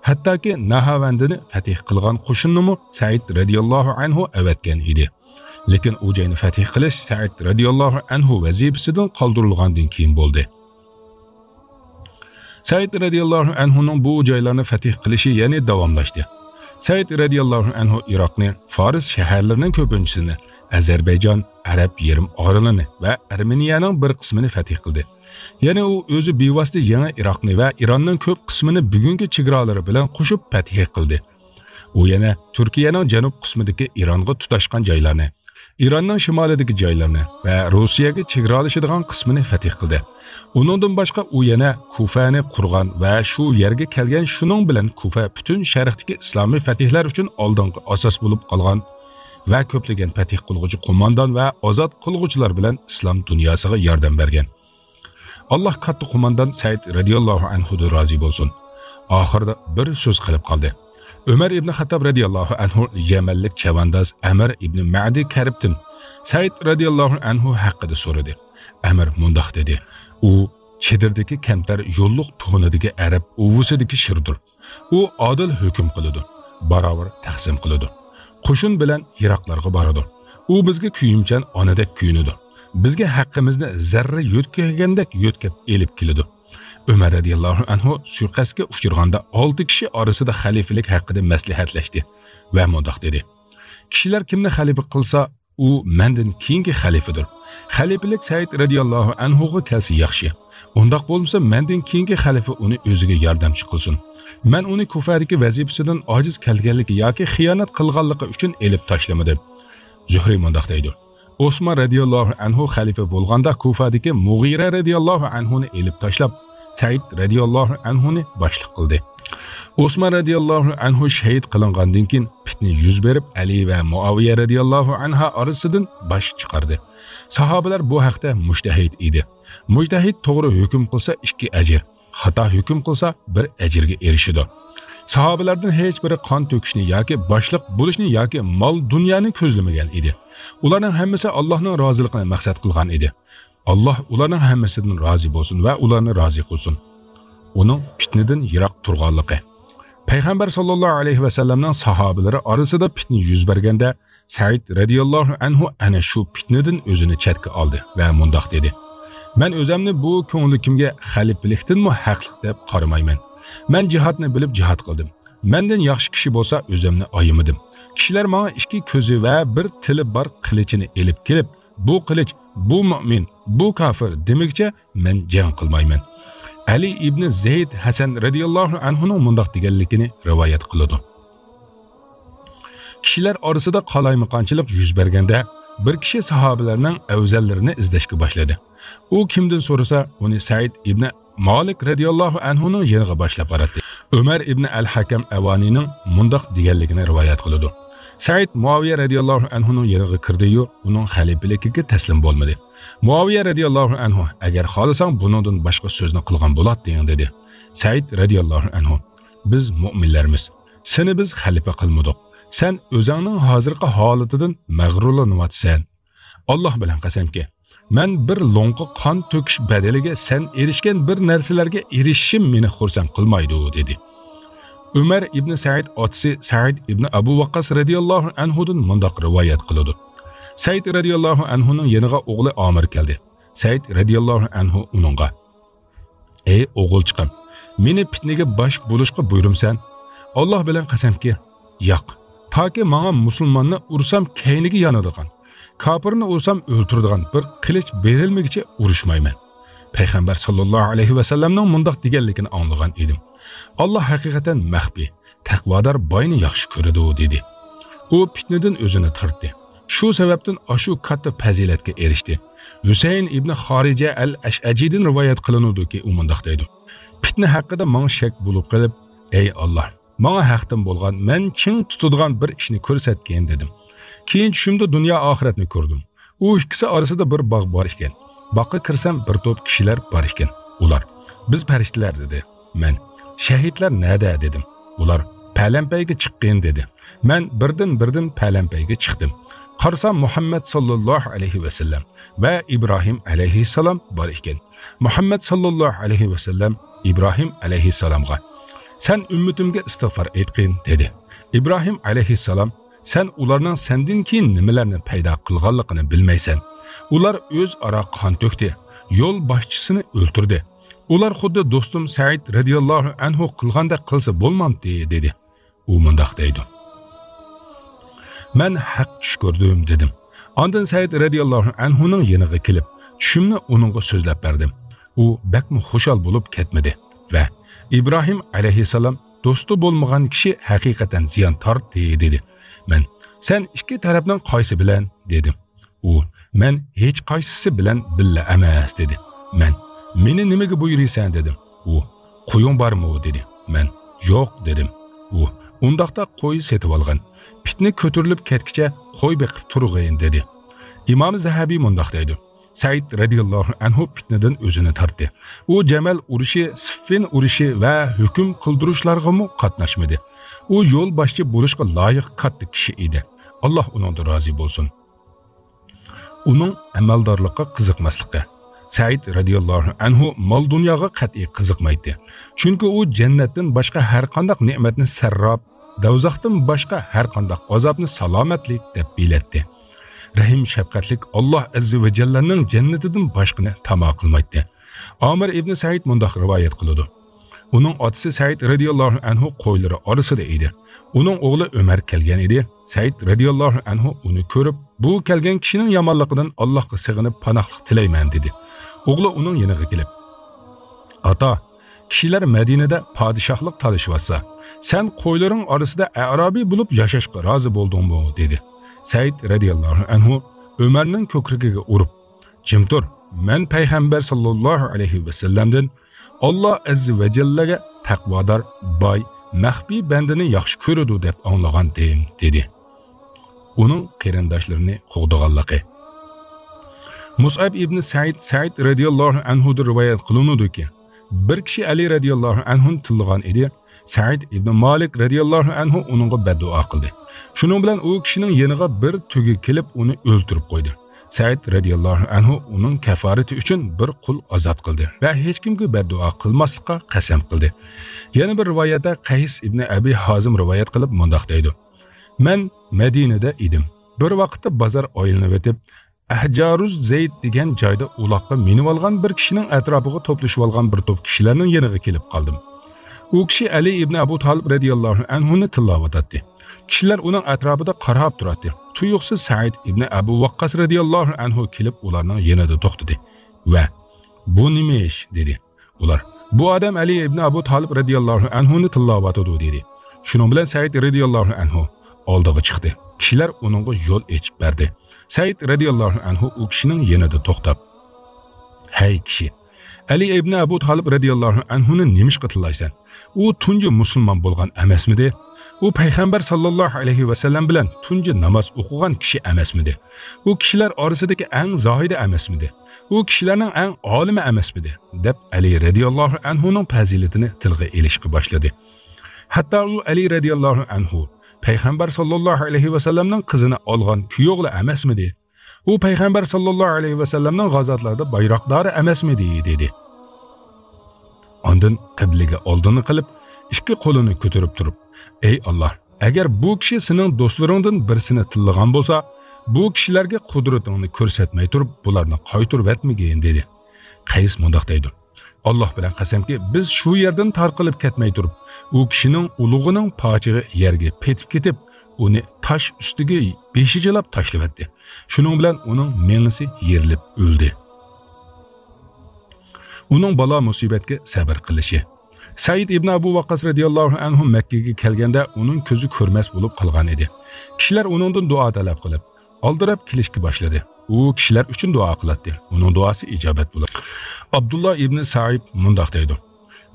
ھەتتاكى نەھاۋەندىنى فەتھ قىلغان قوشۇننىمۇ سەئىد رەزىياللاھۇ ئەنھۇ ئەۋەتكەن ئىدى. لېكىن ئۇ جاينى فەتھ قىلىش سەئىد رەزىياللاھۇ ئەنھۇ ۋەزىپىسىدىن قالدۇرۇلغاندىن كېيىن بولدى. سەئىد رەزىياللاھۇ ئەنھۇنىڭ بۇ جايلارنى فەتھ قىلىشى يەنە داۋاملاشتى. سەئىد رەزىياللاھۇ ئەنھۇ ئىراقنى، فارس شەھەرلىرىنىڭ كۆپىنچىسىنى، ئەزەربەيجان، ئەرەب يېرىم ئارىلىنى ۋە ئەرمېنىيەنىڭ بىر قىسمىنى فەتھ قىلدى. يەنە ئۇ ئۆزى بىۋاسىتە يېڭى ئىراقنى ۋە ئىراننىڭ كۆپ قىسمىنى بۈگۈنكى چېگرالىرى بىلەن قوشۇپ فەتھ قىلدى. ئۇ يەنە تۈركىيەنىڭ جەنۇب قىسمىدىكى ئىرانغا تۇتاشقان جايلارنى، ئىراننىڭ شىمالىدىكى جايلارنى ۋە روسىيەگە چېگرالىشىدىغان قىسمىنى فەتھ قىلدى. ئۇنىڭدىن باشقا ئۇ يەنە كۇفەنى قۇرغان ۋە شۇ يەرگە كەلگەن، شۇنىڭ بىلەن كۇفە پۈتۈن شەرقتىكى ئىسلامىي فەتھلەر ئۈچۈن ئالدىنقى ئاساس بولۇپ قالغان ۋە كۆپلىگەن فەتھ قىلغۇچى قوماندان ۋە ئازاد قىلغۇچىلار بىلەن ئىسلام دۇنياسىغا ياردەم بەرگەن. ئاللاھ كاتتا قوماندان سەئىد رەزىياللاھۇ ئەنھۇدىن رازى بولسۇن. ئاخىرىدا بىر سۆز قېلىپ قالدى. ئۆمەر ئىبنى خەتتاب رەزىياللاھۇ ئەنھۇ يەمەنلىك چەۋەنداز ئەمىر ئىبنى مەدى كەربتىن سەئىد رەزىياللاھۇ ئەنھۇ ھەققىدە سورىدى. ئەمىر مۇنداق دېدى: ئۇ چېدىردىكى كەمتەر يوللۇق تونىدىكى ئەرەب ئۇۋىسىدىكى شىردۇر. ئۇ ئادىل ھۆكۈم قىلىدۇ، باراۋەر تەقسىم قىلىدۇ. قوشۇن بىلەن يىراقلارغا بارىدۇ. ئۇ بىزگە كۆيۈمچان ئانىدەك كۆيۈنىدۇ. بىزگە ھەققىمىزنى زەررە يۆتكىگەندەك يۆتكەپ ئېلىپ كېلىدۇ. ئۆمەر رەزىياللاھۇ ئەنھۇ سۇيىقەستكە ئۇچرىغاندا ئالتە كىشى ئارىسىدا خەلىپىلىك ھەققىدە مەسلىھەتلەشتى ۋە مۇنداق دېدى: «كىشىلەر كىمنى خەلىپە قىلسا، ئۇ مەندىن كېيىنكى خەلىپىدۇر. خەلىپىلىك سەئىد رەزىياللاھۇ ئەنھۇغا كەلسە ياخشى. ئۇنداق بولمىسا، مەندىن كېيىنكى خەلىپە ئۇنى ئۆزىگە ياردەمچى قىلسۇن. مەن ئۇنى كۇفەدىكى ۋەزىپىسىدىن ئاجىز كەلگەنلىكى ياكى خىيانەت قىلغانلىقى ئۈچۈن ئېلىپ تاشلىمىدىم.» زۇھرى مۇنداق دەيدۇ: «ئوسمان رەزىياللاھۇ ئەنھۇ خەلىپە بولغاندا، كۇفەدىكى مۇغىرە رەزىياللاھۇ ئەنھۇنى ئېلىپ تاشلاپ، سەئىد رەزىياللاھۇ ئەنھۇنى باشلىق قىلدى. ئوسمان رەزىياللاھۇ ئەنھۇ شېھىت قىلىنغاندىن كېيىن، پىتنە يۈز بېرىپ، ئەلى ۋە مۇئاۋىيە رەزىياللاھۇ ئەنھا ئارىسىدىن باش چىقاردى. ساھابىلەر بۇ ھەقتە مۇجتەھىد ئىدى. مۇجتەھىد توغرا ھۆكۈم قىلسا، ئىككى ئەجىر، خاتا ھۆكۈم قىلسا، بىر ئەجىرگە ئېرىشىدۇ. ساھابىلەردىن ھېچ بىرى قان تۆكۈشنى ياكى باشلىق بولۇشنى ياكى مال-دۇنيانى كۆزلىمىگەن ئىدى. ئۇلارنىڭ ھەممىسى ئاللاھنىڭ رازىلىقىنى مەقسەت قىلغان ئىدى. ئاللاھ ئۇلارنىڭ ھەممىسىدىن رازى بولسۇن ۋە ئۇلارنى رازى قىلسۇن.» ئۇنىڭ پىتنىدىن يىراق تۇرغانلىقى. پەيغەمبەر ساللاللاھۇ ئەلەيھى ۋەسەللەمنىڭ ساھابىلىرى ئارىسىدا پىتنە يۈز بەرگەندە، سەئىد رەزىياللاھۇ ئەنھۇ ئەنە شۇ پىتنىدىن ئۆزىنى چەتكە ئالدى ۋە مۇنداق دېدى: «مەن ئۆزەمنى بۇ كۆڭلىكىمگە خەلىپىلىكتىنمۇ ھەقلىق دەپ قارىمايمەن. مەن جىھادنى بىلىپ جىھاد قىلدىم. مەندىن ياخشى كىشى بولسا، ئۆزۈمنى ئايىمىدىم. كىشىلەر ماڭا ئىككى كۆزى ۋە بىر تىلى بار قىلىچىنى ئېلىپ كېلىپ، بۇ قىلىچ، بۇ مۆمىن، بۇ كاپىر دېمىگىچە، مەن جەڭ قىلمايمەن.» ئەلى ئىبنى زەيد ھەسەن رەزىياللاھۇ ئەنھۇنىڭ مۇنداق دېگەنلىكىنى رىۋايەت قىلىدۇ: «كىشىلەر ئارىسىدا قالايمىقانچىلىق يۈز بەرگەندە، بىر كىشى ساھابىلەرنىڭ ئەۋزەللىرىنى ئىزدەشكە باشلىدى. ئۇ كىمدىن سورىسا، ئۇنى سەئىد ئىبنى مالىك رەزىياللاھۇ ئەنھۇنىڭ يېنىغا باشلاپ باراتتى.» ئۆمەر ئىبنى ئەل ھەكەم ئەۋانىنىڭ مۇنداق دېگەنلىكىنى رىۋايەت قىلىدۇ: «سەئىد مۇئاۋىيە رەزىياللاھۇ ئەنھۇنىڭ يېنىغا كىردى-يۇ، ئۇنىڭ خەلىپىلىكىگە تەسلىم بولمىدى. مۇئاۋىيە رەزىياللاھۇ ئەنھۇ، ئەگەر خالىساڭ، بۇنىڭدىن باشقا سۆزنى قىلغان بولاتتىڭ» دېدى. سەئىد رەزىياللاھۇ ئەنھۇ: «بىز مۆمىنلەرمىز. سېنى بىز خەلىپە قىلمىدۇق. سەن ئۆزۈڭنىڭ ھازىرقى ھالىتىدىن مەغرۇرلىنىۋاتىسەن. ئاللاھ بىلەن قەسەمكى، مەن بىر لوڭقا قان تۆكۈش بەدىلىگە سەن ئېرىشكەن بىر نەرسىلەرگە ئېرىشىشىم مېنى خۇرسەن قىلمايدۇ» دېدى. ئۆمەر ئىبنى سەئىد ئاتىسى سەئىد ئىبنى ئەبۇ ۋەققاس رەزىياللاھۇ ئەنھۇدىن مۇنداق رىۋايەت قىلىدۇ: سەئىد رەزىياللاھۇ ئەنھۇنىڭ يېنىغا ئوغلى ئامىر كەلدى. سەئىد رەزىياللاھۇ ئەنھۇ ئۇنىڭغا: «ئەي ئوغۇلچىقىم، مېنى پىتنىگە باش بولۇشقا بۇيرۇمسەن؟ ئاللاھ بىلەن قەسەمكى، ياق، تاكى ماڭا مۇسۇلماننى ئۇرسام كەينىگە يانىدىغان، كاپىرنى ئۇرسام ئۆلتۈرىدىغان بىر قىلىچ بېرىلمىگىچە ئۇرۇشمايمەن. پەيغەمبەر ساللاللاھۇ ئەلەيھى ۋەسەللەمنىڭ مۇنداق دېگەنلىكىنى ئاڭلىغان ئىدىم: ئاللاھ ھەقىقەتەن مەخپىي، تەقۋادار باينى ياخشى كۆرىدۇ» دېدى. ئۇ پىتنىدىن ئۆزىنى تارتتى. شۇ سەۋەبتىن ئاشۇ كاتتا پەزىلەتكە ئېرىشتى. ھۈسەيىن ئىبنى خارىجە ئەل ئەشئەجىدىن رىۋايەت قىلىنىدۇكى، ئۇ مۇنداق دەيدۇ: پىتنە ھەققىدە ماڭا شەك بولۇپ قېلىپ، ئەي ئاللاھ، ماڭا ھەقتىن بولغان، مەن چىڭ تۇتىدىغان بىر ئىشنى كۆرسەتكىن، دېدىم. كېيىن چۈشۈمدە دۇنيا ئاخىرەتنى كۆردۈم. ئۇ ئىككىسى ئارىسىدا بىر باغ بار ئىكەن. باغقا كىرسەم، بىر توپ كىشىلەر بار ئىكەن. ئۇلار: «بىز پەرىشتىلەر» دېدى. مەن: «شەھىدلەر نەدە؟» دېدىم. ئۇلار: «پەلەمپەيگە چىققىن» دېدى. مەن بىردىن-بىردىن پەلەمپەيگە چىقتىم. قارىسام، مۇھەممەد ساللاللاھۇ ئەلەيھى ۋەسەللەم ۋە ئىبراھىم ئەلەيھىسسالام بار ئىكەن. مۇھەممەد ساللاللاھۇ ئەلەيھى ۋەسەللەم ئىبراھىم ئەلەيھىسسالامغا: «سەن ئۈممىتىمگە ئىستىغفار ئېيتقىن» دېدى. ئىبراھىم ئەلەيھىسسالام: «سەن ئۇلارنىڭ سەندىن كېيىن نېمىلەرنى پەيدا قىلغانلىقىنى بىلمەيسەن. ئۇلار ئۆزئارا قان تۆكتى، يول باشچىسىنى ئۆلتۈردى. ئۇلار خۇددى دوستۇم سەئىد رەزىياللاھۇ ئەنھۇ قىلغاندەك قىلسا بولمامتى؟» دېدى. ئۇ مۇنداق دەيدۇ: «مەن ھەق چۈش كۆردۈم» دېدىم. ئاندىن سەئىد رەزىياللاھۇ ئەنھۇنىڭ يېنىغا كېلىپ، چۈشۈمنى ئۇنىڭغا سۆزلەپ بەردىم. ئۇ بەكمۇ خۇشال بولۇپ كەتمىدى ۋە: «ئىبراھىم ئەلەيھىسسالام دوستى بولمىغان كىشى ھەقىقەتەن زىيان تارتتى» دېدى. مەن: «سەن ئىككى تەرەپنىڭ قايسى بىلەن؟» دېدىم. ئۇ: «مەن ھېچقايسىسى بىلەن بىللە ئەمەس» دېدى. مەن: «مېنى نېمىگە بۇيرۇيسەن؟» دېدىم. ئۇ: «قويۇڭ بارمۇ؟» دېدى. مەن: «يوق» دېدىم. ئۇ: «ئۇنداقتا قوي سېتىۋالغىن. پىتنە كۆتۈرۈلۈپ كەتكىچە قوي بېقىپ تۇرغىن» دېدى. ئىمام زەھەبىي مۇنداق دەيدۇ: سەئىد رەزىياللاھۇ ئەنھۇ پىتنىدىن ئۆزىنى تارتتى. ئۇ جەمەل ئۇرۇشى، سىففىن ئۇرۇشى ۋە ھۆكۈم قىلدۇرۇشلارغىمۇ قاتناشمىدى. ئۇ يول باشچى بولۇشقا لايىق كاتتا كىشى ئىدى. ئاللاھ ئۇنىڭدىن رازى بولسۇن. ئۇنىڭ ئەمەلدارلىققا قىزىقماسلىقى. سەئىد رەزىياللاھۇ ئەنھۇ مال-دۇنياغا قەتئىي قىزىقمايتتى. چۈنكى ئۇ جەننەتتىن باشقا ھەرقانداق نېمەتنى سەرراپ، دوزاختىن باشقا ھەرقانداق ئازابنى سالامەتلىك دەپ بىلەتتى. رەھىم-شەپقەتلىك ئاللاھ ئەززە ۋە جەللەنىڭ جەننىتىدىن باشقىنى تاما قىلمايتتى. ئامىر ئىبنى سەئىد مۇنداق رىۋايەت قىلىدۇ: ئۇنىڭ ئاتىسى سەئىد رەزىياللاھۇ ئەنھۇ قويلىرى ئارىسىدا ئىدى. ئۇنىڭ ئوغلى ئۆمەر كەلگەن ئىدى. سەئىد رەزىياللاھۇ ئەنھۇ ئۇنى كۆرۈپ، بۇ كەلگەن كىشىنىڭ يامانلىقىدىن ئاللاھقا سېغىنىپ پاناھلىق تىلەيمەن، دېدى. ئوغلى ئۇنىڭ يېنىغا كېلىپ، ئاتا، كىشىلەر مەدىنىدە پادىشاھلىق تالىشىۋاتسا، سەن قويلىرىڭ ئارىسىدا ئەرابىي بولۇپ ياشاشقا رازى بولدۇڭمۇ؟ دېدى. سەئىد رەزىياللاھۇ ئەنھۇ ئۆمەرنىڭ كۆكرىكىگە ئۇرۇپ، جىم تۇر، مەن پەيغەمبەر ساللاللاھۇ ئەلەيھى ۋەسەللەمدىن ئاللا ئەززە ۋە جەللەگە تەقۋادار، باي، مەخپىي بەندىنى ياخشى كۆرىدۇ دەپ ئاڭلىغانتىم، دېدى. ئۇنىڭ قېرىنداشلىرىنى قوغدىغانلىقى. مۇسئەب ئىبنى سەئىد، سەئىد رەزىياللاھۇ ئەنھۇدىن رىۋايەت قىلىنىدۇكى، بىر كىشى ئەلى رەزىياللاھۇ ئەنھۇنى تىللىغان ئىدى. سەئىد ئىبنى مالىك رەزىياللاھۇ ئەنھۇ ئۇنىڭغا بەددۇئا قىلدى. شۇنىڭ بىلەن ئۇ كىشىنىڭ يېنىغا بىر تۆگە كېلىپ، ئۇنى ئۆلتۈرۈپ قويدى. سەئىد رەزىياللاھۇ ئەنھۇ ئۇنىڭ كەفارىتى ئۈچۈن بىر قۇل ئازاد قىلدى ۋە ھېچكىمگە بەددۇئا قىلماسلىققا قەسەم قىلدى. يەنە بىر رىۋايەتتە قەيس ئىبنى ئەبى ھازىم رىۋايەت قىلىپ مۇنداق دەيدۇ: مەن مەدىنىدە ئىدىم. بىر ۋاقىتتا بازار ئايلىنىۋېتىپ، ئەھجارۇز زەيت دېگەن جايدا ئۇلاققا مىنىۋالغان بىر كىشىنىڭ ئەتراپىغا توپلىشىۋالغان بىر توپ كىشىلەرنىڭ يېنىغا كېلىپ قالدىم. ئۇ كىشى ئەلى ئىبنى ئەبۇ تالىپ رەزىياللاھۇ ئەنھۇنى تىللاۋاتاتتى. كىشىلەر ئۇنىڭ ئەتراپىدا قاراپ تۇراتتى. تۇيۇقسىز سەئىد ئىبنى ئەبۇ ۋەققاس رەزىياللاھۇ ئەنھۇ كېلىپ ئۇلارنىڭ يېنىدا توختىدى ۋە، بۇ نېمە ئىش؟ دېدى. ئۇلار، بۇ ئادەم ئەلى ئىبنى ئەبۇ تالىپ رەزىياللاھۇ ئەنھۇنى تىللاۋاتىدۇ، دېدى. شۇنىڭ بىلەن سەئىد رەزىياللاھۇ ئەنھۇ ئالدىغا چىقتى. كىشىلەر ئۇنىڭغا يول ئېچىپ بەردى. سەئىد رەزىياللاھۇ ئەنھۇ ئۇ كىشىنىڭ يېنىدا توختاپ، ھەي كىشى، ئەلى ئىبنى ئەبۇ تالىپ رەزىياللاھۇ ئەنھۇنى نېمىشقا تىللايسەن؟ ئۇ تۇنجى مۇسۇلمان بولغان ئەمەسمىدى؟ ئۇ پەيغەمبەر ساللاللاھۇ ئەلەيھى ۋەسەللەم بىلەن تۇنجى ناماز ئوقۇغان كىشى ئەمەسمىدى؟ ئۇ كىشىلەر ئارىسىدىكى ئەڭ زاھىدى ئەمەسمىدى؟ ئۇ كىشىلەرنىڭ ئەڭ ئالىمى ئەمەسمىدى؟ دەپ ئەلى رەزىياللاھۇ ئەنھۇنىڭ پەزىلىتىنى تىلغا ئېلىشقا باشلىدى. ھەتتا ئۇ ئەلى رەزىياللاھۇ ئەنھۇ پەيغەمبەر ساللاللاھۇ ئەلەيھى ۋەسەللەمنىڭ قىزىنى ئالغان كۈيئوغلى ئەمەسمىدى؟ ئۇ پەيغەمبەر ساللاللاھۇ ئەلەيھى ۋەسەللەمنىڭ غازاتلاردا بايراقدارى ئەمەسمىدى؟ دېدى. ئاندىن قىبلىگە ئالدىنى قىلىپ، ئىككى قولىنى كۆتۈرۈپ تۇرۇپ، ئەي ئاللا، ئەگەر بۇ كىشى سېنىڭ دوستلىرىڭدىن بىرسىنى تىللىغان بولسا، بۇ كىشىلەرگە قۇدرىتىڭنى كۆرسەتمەي تۇرۇپ، بۇلارنى قايتۇرۇۋەتمىگىن، دېدى. قەيس مۇنداق دەيدۇ: ئاللا بىلەن قەسەمكى، بىز شۇ يەردىن تارقىلىپ كەتمەي تۇرۇپ، ئۇ كىشىنىڭ ئۇلۇغىنىڭ پاچىقى يەرگە پېتىپ كېتىپ، ئۇنى تاش ئۈستىگە بېشىجىلاپ تاشلىۋەتتى. شۇنىڭ بىلەن ئۇنىڭ مېڭىسى يېرىلىپ ئۆلدى. ئۇنىڭ بالا مۇسىبەتكە سەبىر قىلىشى. سەئىد ئىبنى ئەبۇ ۋەققاس رەزىياللاھۇ ئەنھۇ مەككىگە كەلگەندە ئۇنىڭ كۆزى كۆرمەس بولۇپ قالغان ئىدى. كىشىلەر ئۇنىڭدىن دۇئا تەلەپ قىلىپ، ئالدىراپ كېلىشكە باشلىدى. ئۇ كىشىلەر ئۈچۈن دۇئا قىلاتتى. ئۇنىڭ دۇئاسى ئىجابەت بولاتتى. ئابدۇللا ئىبنى سائىب مۇنداق دەيدۇ: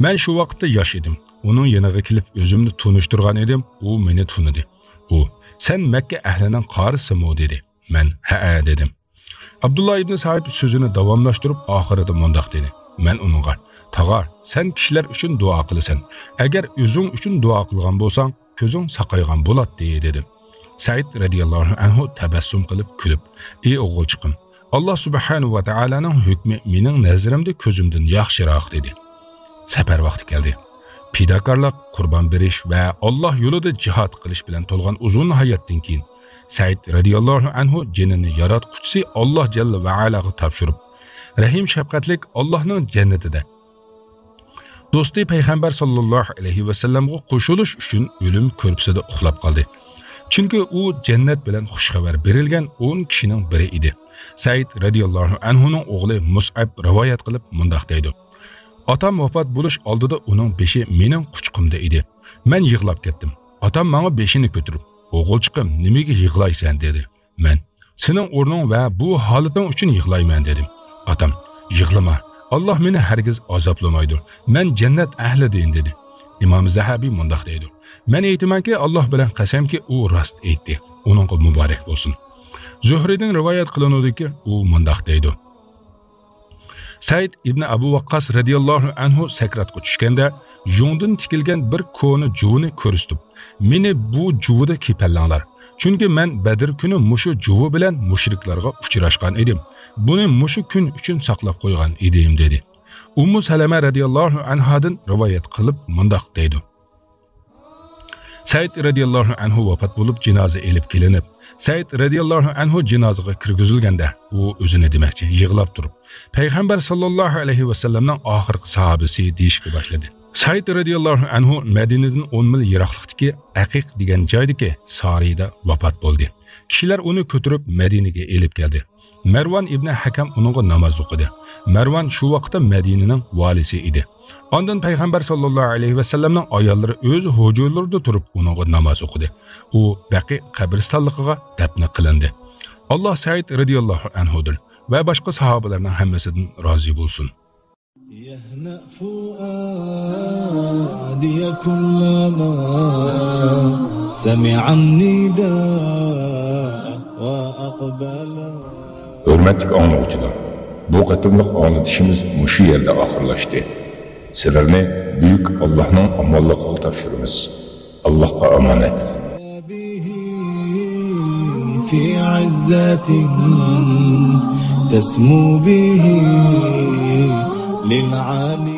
مەن شۇ ۋاقىتتا ياش ئىدىم. ئۇنىڭ يېنىغا كېلىپ ئۆزۈمنى تونۇشتۇرغان ئىدىم. ئۇ مېنى تونۇدى. ئۇ، سەن مەككە ئەھلىنىڭ قارىسىمۇ؟ دېدى. مەن، ھەئە، دېدىم. ئابدۇللا ئىبنى سائىب سۆزىنى داۋاملاشتۇرۇپ، ئاخىرىدا مۇنداق دېدى: مەن ئۇنىڭغا، تاغار، سەن كىشىلەر ئۈچۈن دۇئا قىلىسەن. ئەگەر ئۆزۈڭ ئۈچۈن دۇئا قىلغان بولساڭ، كۆزۈڭ ساقايغان بولاتتى، دېدىم. سەئىد رەزىياللاھۇ ئەنھۇ تەبەسسۇم قىلىپ كۈلۈپ، ئى ئوغۇلچىقىم، ئاللا سۇبھانەھۇ ۋە تائالانىڭ ھۆكمى مېنىڭ نەزىرىمدە كۆزۈمدىن ياخشىراق، دېدى. سەپەر ۋاقتى كەلدى. پىداكارلىق، قۇربان بېرىش ۋە ئاللا يولىدا جىھاد قىلىش بىلەن تولغان ئۇزۇن ھاياتتىن كېيىن، سەئىد رەزىياللاھۇ ئەنھۇ جېنىنى ياراتقۇچىسى ئاللا جەللە ۋە ئالاغا تاپشۇرۇپ، رەھىم شەپقەتلىك ئاللانىڭ جەننىتىدە دوستى پەيغەمبەر ساللاللاھۇ ئەلەيھى ۋەسەللەمغا قوشۇلۇش ئۈچۈن ئۆلۈم كۆرپىسىدە ئۇخلاپ قالدى. چۈنكى ئۇ جەننەت بىلەن خۇش خەۋەر بېرىلگەن ئون كىشىنىڭ بىرى ئىدى. سەئىد رەزىياللاھۇ ئەنھۇنىڭ ئوغلى مۇسئەب رىۋايەت قىلىپ مۇنداق دەيدۇ: ئاتام ۋاپات بولۇش ئالدىدا ئۇنىڭ بېشى مېنىڭ قۇچىقىمدا ئىدى. مەن يىغلاپ كەتتىم. ئاتام ماڭا بېشىنى كۆتۈرۈپ، ئوغۇلچىقىم، نېمىگە يىغلايسەن؟ دېدى. مەن، سېنىڭ ئورنۇڭ ۋە بۇ ھالىتىڭ ئۈچۈن يىغلايمەن، دېدىم. ئاتام، يىغلىما، ئاللا مېنى ھەرگىز ئازابلىمايدۇ، مەن جەننەت ئەھلىدىن، دېدى. ئىمام زەھەبى مۇنداق دەيدۇ: مەن ئېيتىمەنكى، ئاللا بىلەن قەسەمكى، ئۇ راست ئېيتتى، ئۇنىڭغا مۇبارەك بولسۇن. زۆھرىدىن رىۋايەت قىلىنىدۇكى، ئۇ مۇنداق دەيدۇ: سەئىد ئىبنى ئەبۇ ۋەققاس رەزىياللاھۇ ئەنھۇ سەكراتقا چۈشكەندە، يۇڭدىن تىكىلگەن بىر كونا جۇۋىنى كۆرسىتىپ، مېنى بۇ جۇۋىدا كېپەنلەڭلار. چۈنكى مەن بەدىر كۈنى مۇشۇ جۇۋا بىلەن مۇشرىكلارغا ئۇچراشقان ئىدىم. بۇنى مۇشۇ كۈن ئۈچۈن ساقلاپ قويغان ئىدىم، دېدى. ئۇممۇ سەلەمە رەزىياللاھۇ ئەنھادىن رىۋايەت قىلىپ مۇنداق دەيدۇ: سەئىد رەزىياللاھۇ ئەنھۇ ۋاپات بولۇپ، جىنازا ئېلىپ كېلىنىپ، سەئىد رەزىياللاھۇ ئەنھۇ جىنازىغا كىرگۈزۈلگەندە، ئۇ ئۆزىنى دېمەكچى، يىغلاپ تۇرۇپ، پەيغەمبەر ساللاللاھۇ ئەلەيھى ۋەسەللەمنىڭ ئاخىرقى ساھابىسى دېيىشكە باشلىدى. سەئىد رەزىياللاھۇ ئەنھۇ مەدىنىدىن ئون مىل يىراقلىقتىكى ئەقىق دېگەن جايدىكى سارىيدا ۋاپات بولدى. كىشىلەر ئۇنى كۆتۈرۈپ مەدىنىگە ئېلىپ كەلدى. مەرۋان ئىبنى ھەكەم ئۇنىڭغا ناماز ئوقۇدى. مەرۋان شۇ ۋاقىتتا مەدىنىنىڭ ۋالىسى ئىدى. ئاندىن پەيغەمبەر ساللاللاھۇ ئەلەيھى ۋەسەللەمنىڭ ئاياللىرى ئۆز ھۇجرىلىرىدا تۇرۇپ ئۇنىڭغا ناماز ئوقۇدى. ئۇ بەقى قەبرىستانلىقىغا دەپنە قىلىندى. ئاللاھ سەئىد رەزىياللاھۇ ئەنھۇدىن ۋە باشقا ساھابىلەرنىڭ ھەممىسىدىن رازى بولسۇن. يهنأ فؤادي كلما سمع النداء وأقبل. ھۆرمەتلىك ئاڭلىغۇچىلار، بۇ قېتىملىق ئاڭلىتىشىمىز مۇشۇ يەردە ئاخىرلاشتى. سىلەرنى بۈيۈك ئاللاھنىڭ ئامانلىقىغا تاپشۇرىمىز. ئاللاھقا ئامانەت. في عزة تسمو به للعالي.